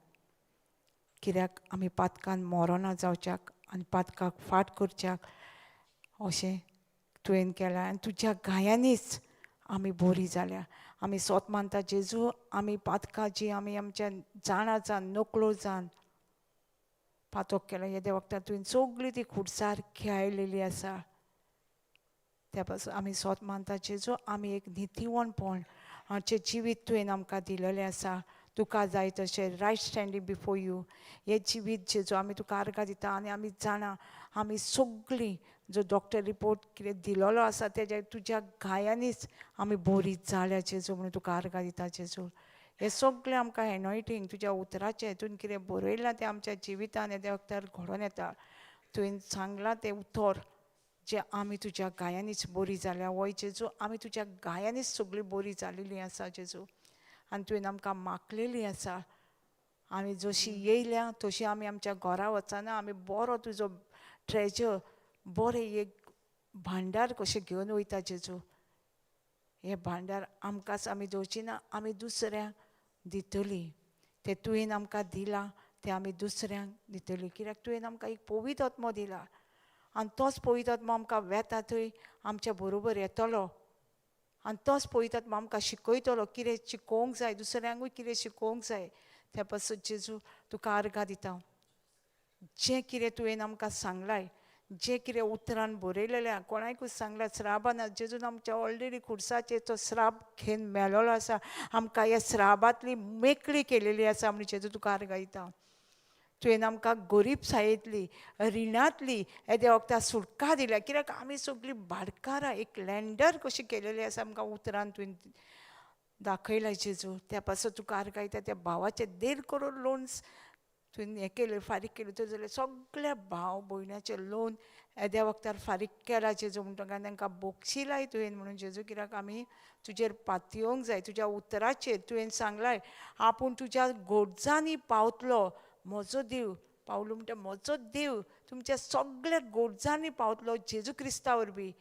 कित्याक आमी पातकान मरोना जावच्याक आनी पातकाक फाट करच्याक अशें तुवें केलां. आनी तुज्या घायांनीच आमी बरी जाल्या. आमी सोत मानता जेजू, आमी पातकां जी आमी आमच्या जाणा जावन नकळो जावन पातक केलां, येद्या वखदार तुवें सगळी ती खुर्सार खेळयलेली आसा. त्या पासून आमी सोत मानता जेजू, आमी एक नितीवणपण आमचें जिवीत तुवें आमकां दिलेलें आसा. तुका जाय तशें रायट स्टँडींग बिफोर you हें जिवीत जेजू आमी तुका आर्गां दिता. आनी आमी जाणा आमी सगळीं जो डॉक्टर रिपोर्ट कितें दिलेलो आसा तेज्या तुज्या घायांनीच आमी बरी जाल्या जेजू म्हणून तुका आर्गां दिता जेजू. हें सगळें आमकां एनॉयटींग तुज्या उतराचें, तुवें कितें बरयलां तें आमच्या जिवितान येद्या वखदार घडोवन येता. तुवें सांगलां तें उतर जें आमी तुज्या घायांनीच बरी जाल्या, वय जेजू आमी तुज्या घायांनीच सगळीं बरी जालेली आसा जेजू. आनी तुवें आमकां मागलेली आसा, आमी जशी येयल्या तशी आमी आमच्या घरा वचना, आमी बरो तुजो ट्रेजर, बरें एक भांडार कशें घेवन वयता जेजू. हें भांडार आमकांच आमी दवरची ना, आमी दुसऱ्यांक दितली. तें तुवें आमकां दिलां तें आमी दुसऱ्यांक दितली, कित्याक तुवें आमकां एक पवित्र आत्मो दिला आनी तोच पवित्र आत्मो आमकां वेता थंय आमच्या बरोबर येतलो आनी तोच पवित्र आत्मो आमकां शिकयतलो कितें शिकोवंक जाय, दुसऱ्यांकूय कितें शिकोवंक जाय. त्या पासून जेजू तुका आर्गां दिता. जें कितें तुवें आमकां सांगलाय, जें कितें उतरान बरयलेलें कोणाकूच सांगलां श्रापान, जेजून आमच्या ऑलरेडी खुर्साचेर तो श्राप घेवन मेलोलो आसा, आमकां ह्या श्रापांतली मेकळी केलेली आसा म्हण जेजू तुका आर्गां दिता. तुवें आमकां गरीबसायेंतली, रिणांतली येद्या वखदार सुटका दिल्या, कित्याक आमी सगळीं भाटकारां एक लँडर कशी केलेली आसा आमकां उतरान तुवें दाखयलां जेजू. त्या पासून तुका आर्गां दिता. त्या भावाचे 1.5 करोड लोन्स तुवें हें केलें, फारीक केलें, तर जाल्यार सगळ्या भाव भयणाचें लोन येद्या वखदार फारीक केलां जेजू म्हणटा तांकां बक्षिलाय तुवें म्हणून जेजू, कित्याक आमी तुजेर पातयेवंक जाय, तुज्या उतराचेर. तुवें सांगलाय आपूण तुज्या गरजांनी पावतलो म्हजो देव, पावलो म्हणटा म्हजो देव तुमच्या सगळ्या गरजांनी पावतलो जेजू क्रिस्ता वरवीं.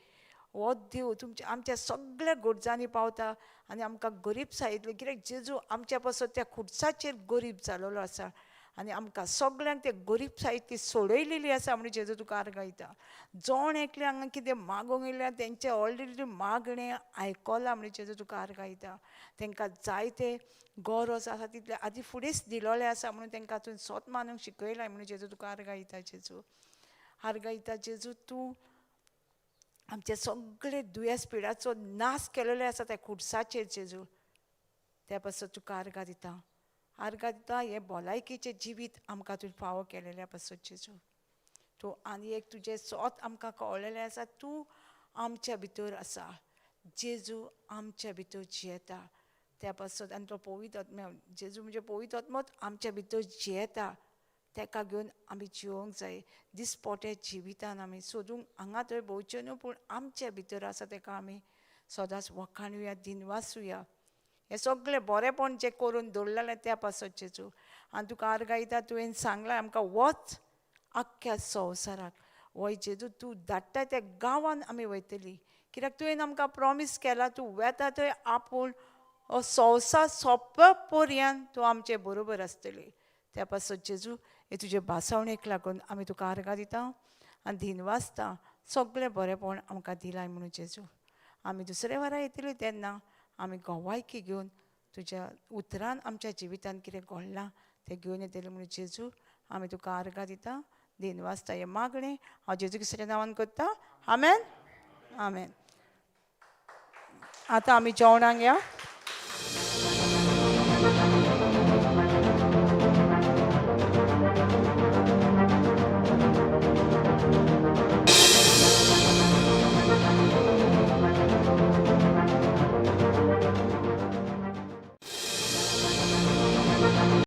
हो देव तुमच्या आमच्या सगळ्या गरजांनी पावता आनी आमकां गरीब सायतले, कित्याक जेजू आमच्या पासून त्या खुर्साचेर गरीब जालोलो आसा आनी आमकां सगळ्यांक ते गरीब साहित्य सोडयलेली आसा म्हणून जेजू तुका आर्गां दिता. जण एकले हांगा कितें मागूंक येयल्या तेंचें ऑलरेडी मागणें आयकलां म्हणून जेजू तुका आर्गां दिता. तेंकां जायते गरज आसा तितले आदी फुडेंच दिलोलें आसा म्हणून तेंकां तुवें सोत मानूंक शिकयलां म्हणून जेजू तुका आर्गां दिता. जेजू आर्गां दिता. जेजू तूं आमचे सगळे दुयेंस पिडाचो नाश केलेलो आसा त्या खुर्साचेर जेजू, त्या पासून तुका आर्गां दिता. आर्गां दिता हें भलायकेचें जिवीत आमकां तुवें फावो केलेल्या पासून जेजू. तूं आनी एक तुजें सोत आमकां कळलेलें आसा, तूं आमच्या भितर आसा जेजू, आमच्या भितर जियेता त्या पासून. आनी तो पवित्र आत्म्या जेजू म्हणजे पवित्र आत्मोच आमच्या भितर जियेता, तेका घेवन आमी जिवोंक जाय दिसपोटे जिवितान. आमी सोदूंक हांगा थंय भोंवचें न्हू, पूण आमच्या भितर आसा तेका आमी सदांच वखाणुया, दिनवासुया. हें सगळें बरेंपण जें करून दवरलेलें त्या पासत जेजू आनी तुका आर्गां दिता. तुवें सांगलां आमकां वच आख्ख्या संवसाराक. वय जेजू, तूं धाडटा त्या गांवान आमी वयतली, कित्याक तुवें आमकां प्रॉमीस केला तूं वेता थंय आपूण संवसार सोंपा पर्यंत तूं आमचे बरोबर आसतली. त्या पासत जेजू हे तुजे भासावणेक लागून आमी तुका आर्गां दिता आनी दिनवासता सगळें बरेंपण आमकां दिलाय म्हणून जेजू. आमी दुसरे वारा येतली तेन्ना आमी गोवायकी घेवन तुज्या उतरान आमच्या जिवितान कितें घडलां तें घेवन येतली म्हणून जेजू आमी तुका आर्गां दिता, दिनवासता. हें मागणें हांव जेजू क्रिस्ताच्या नांवान करता. आमेन, आमेन. आतां आमी जेवणाक या.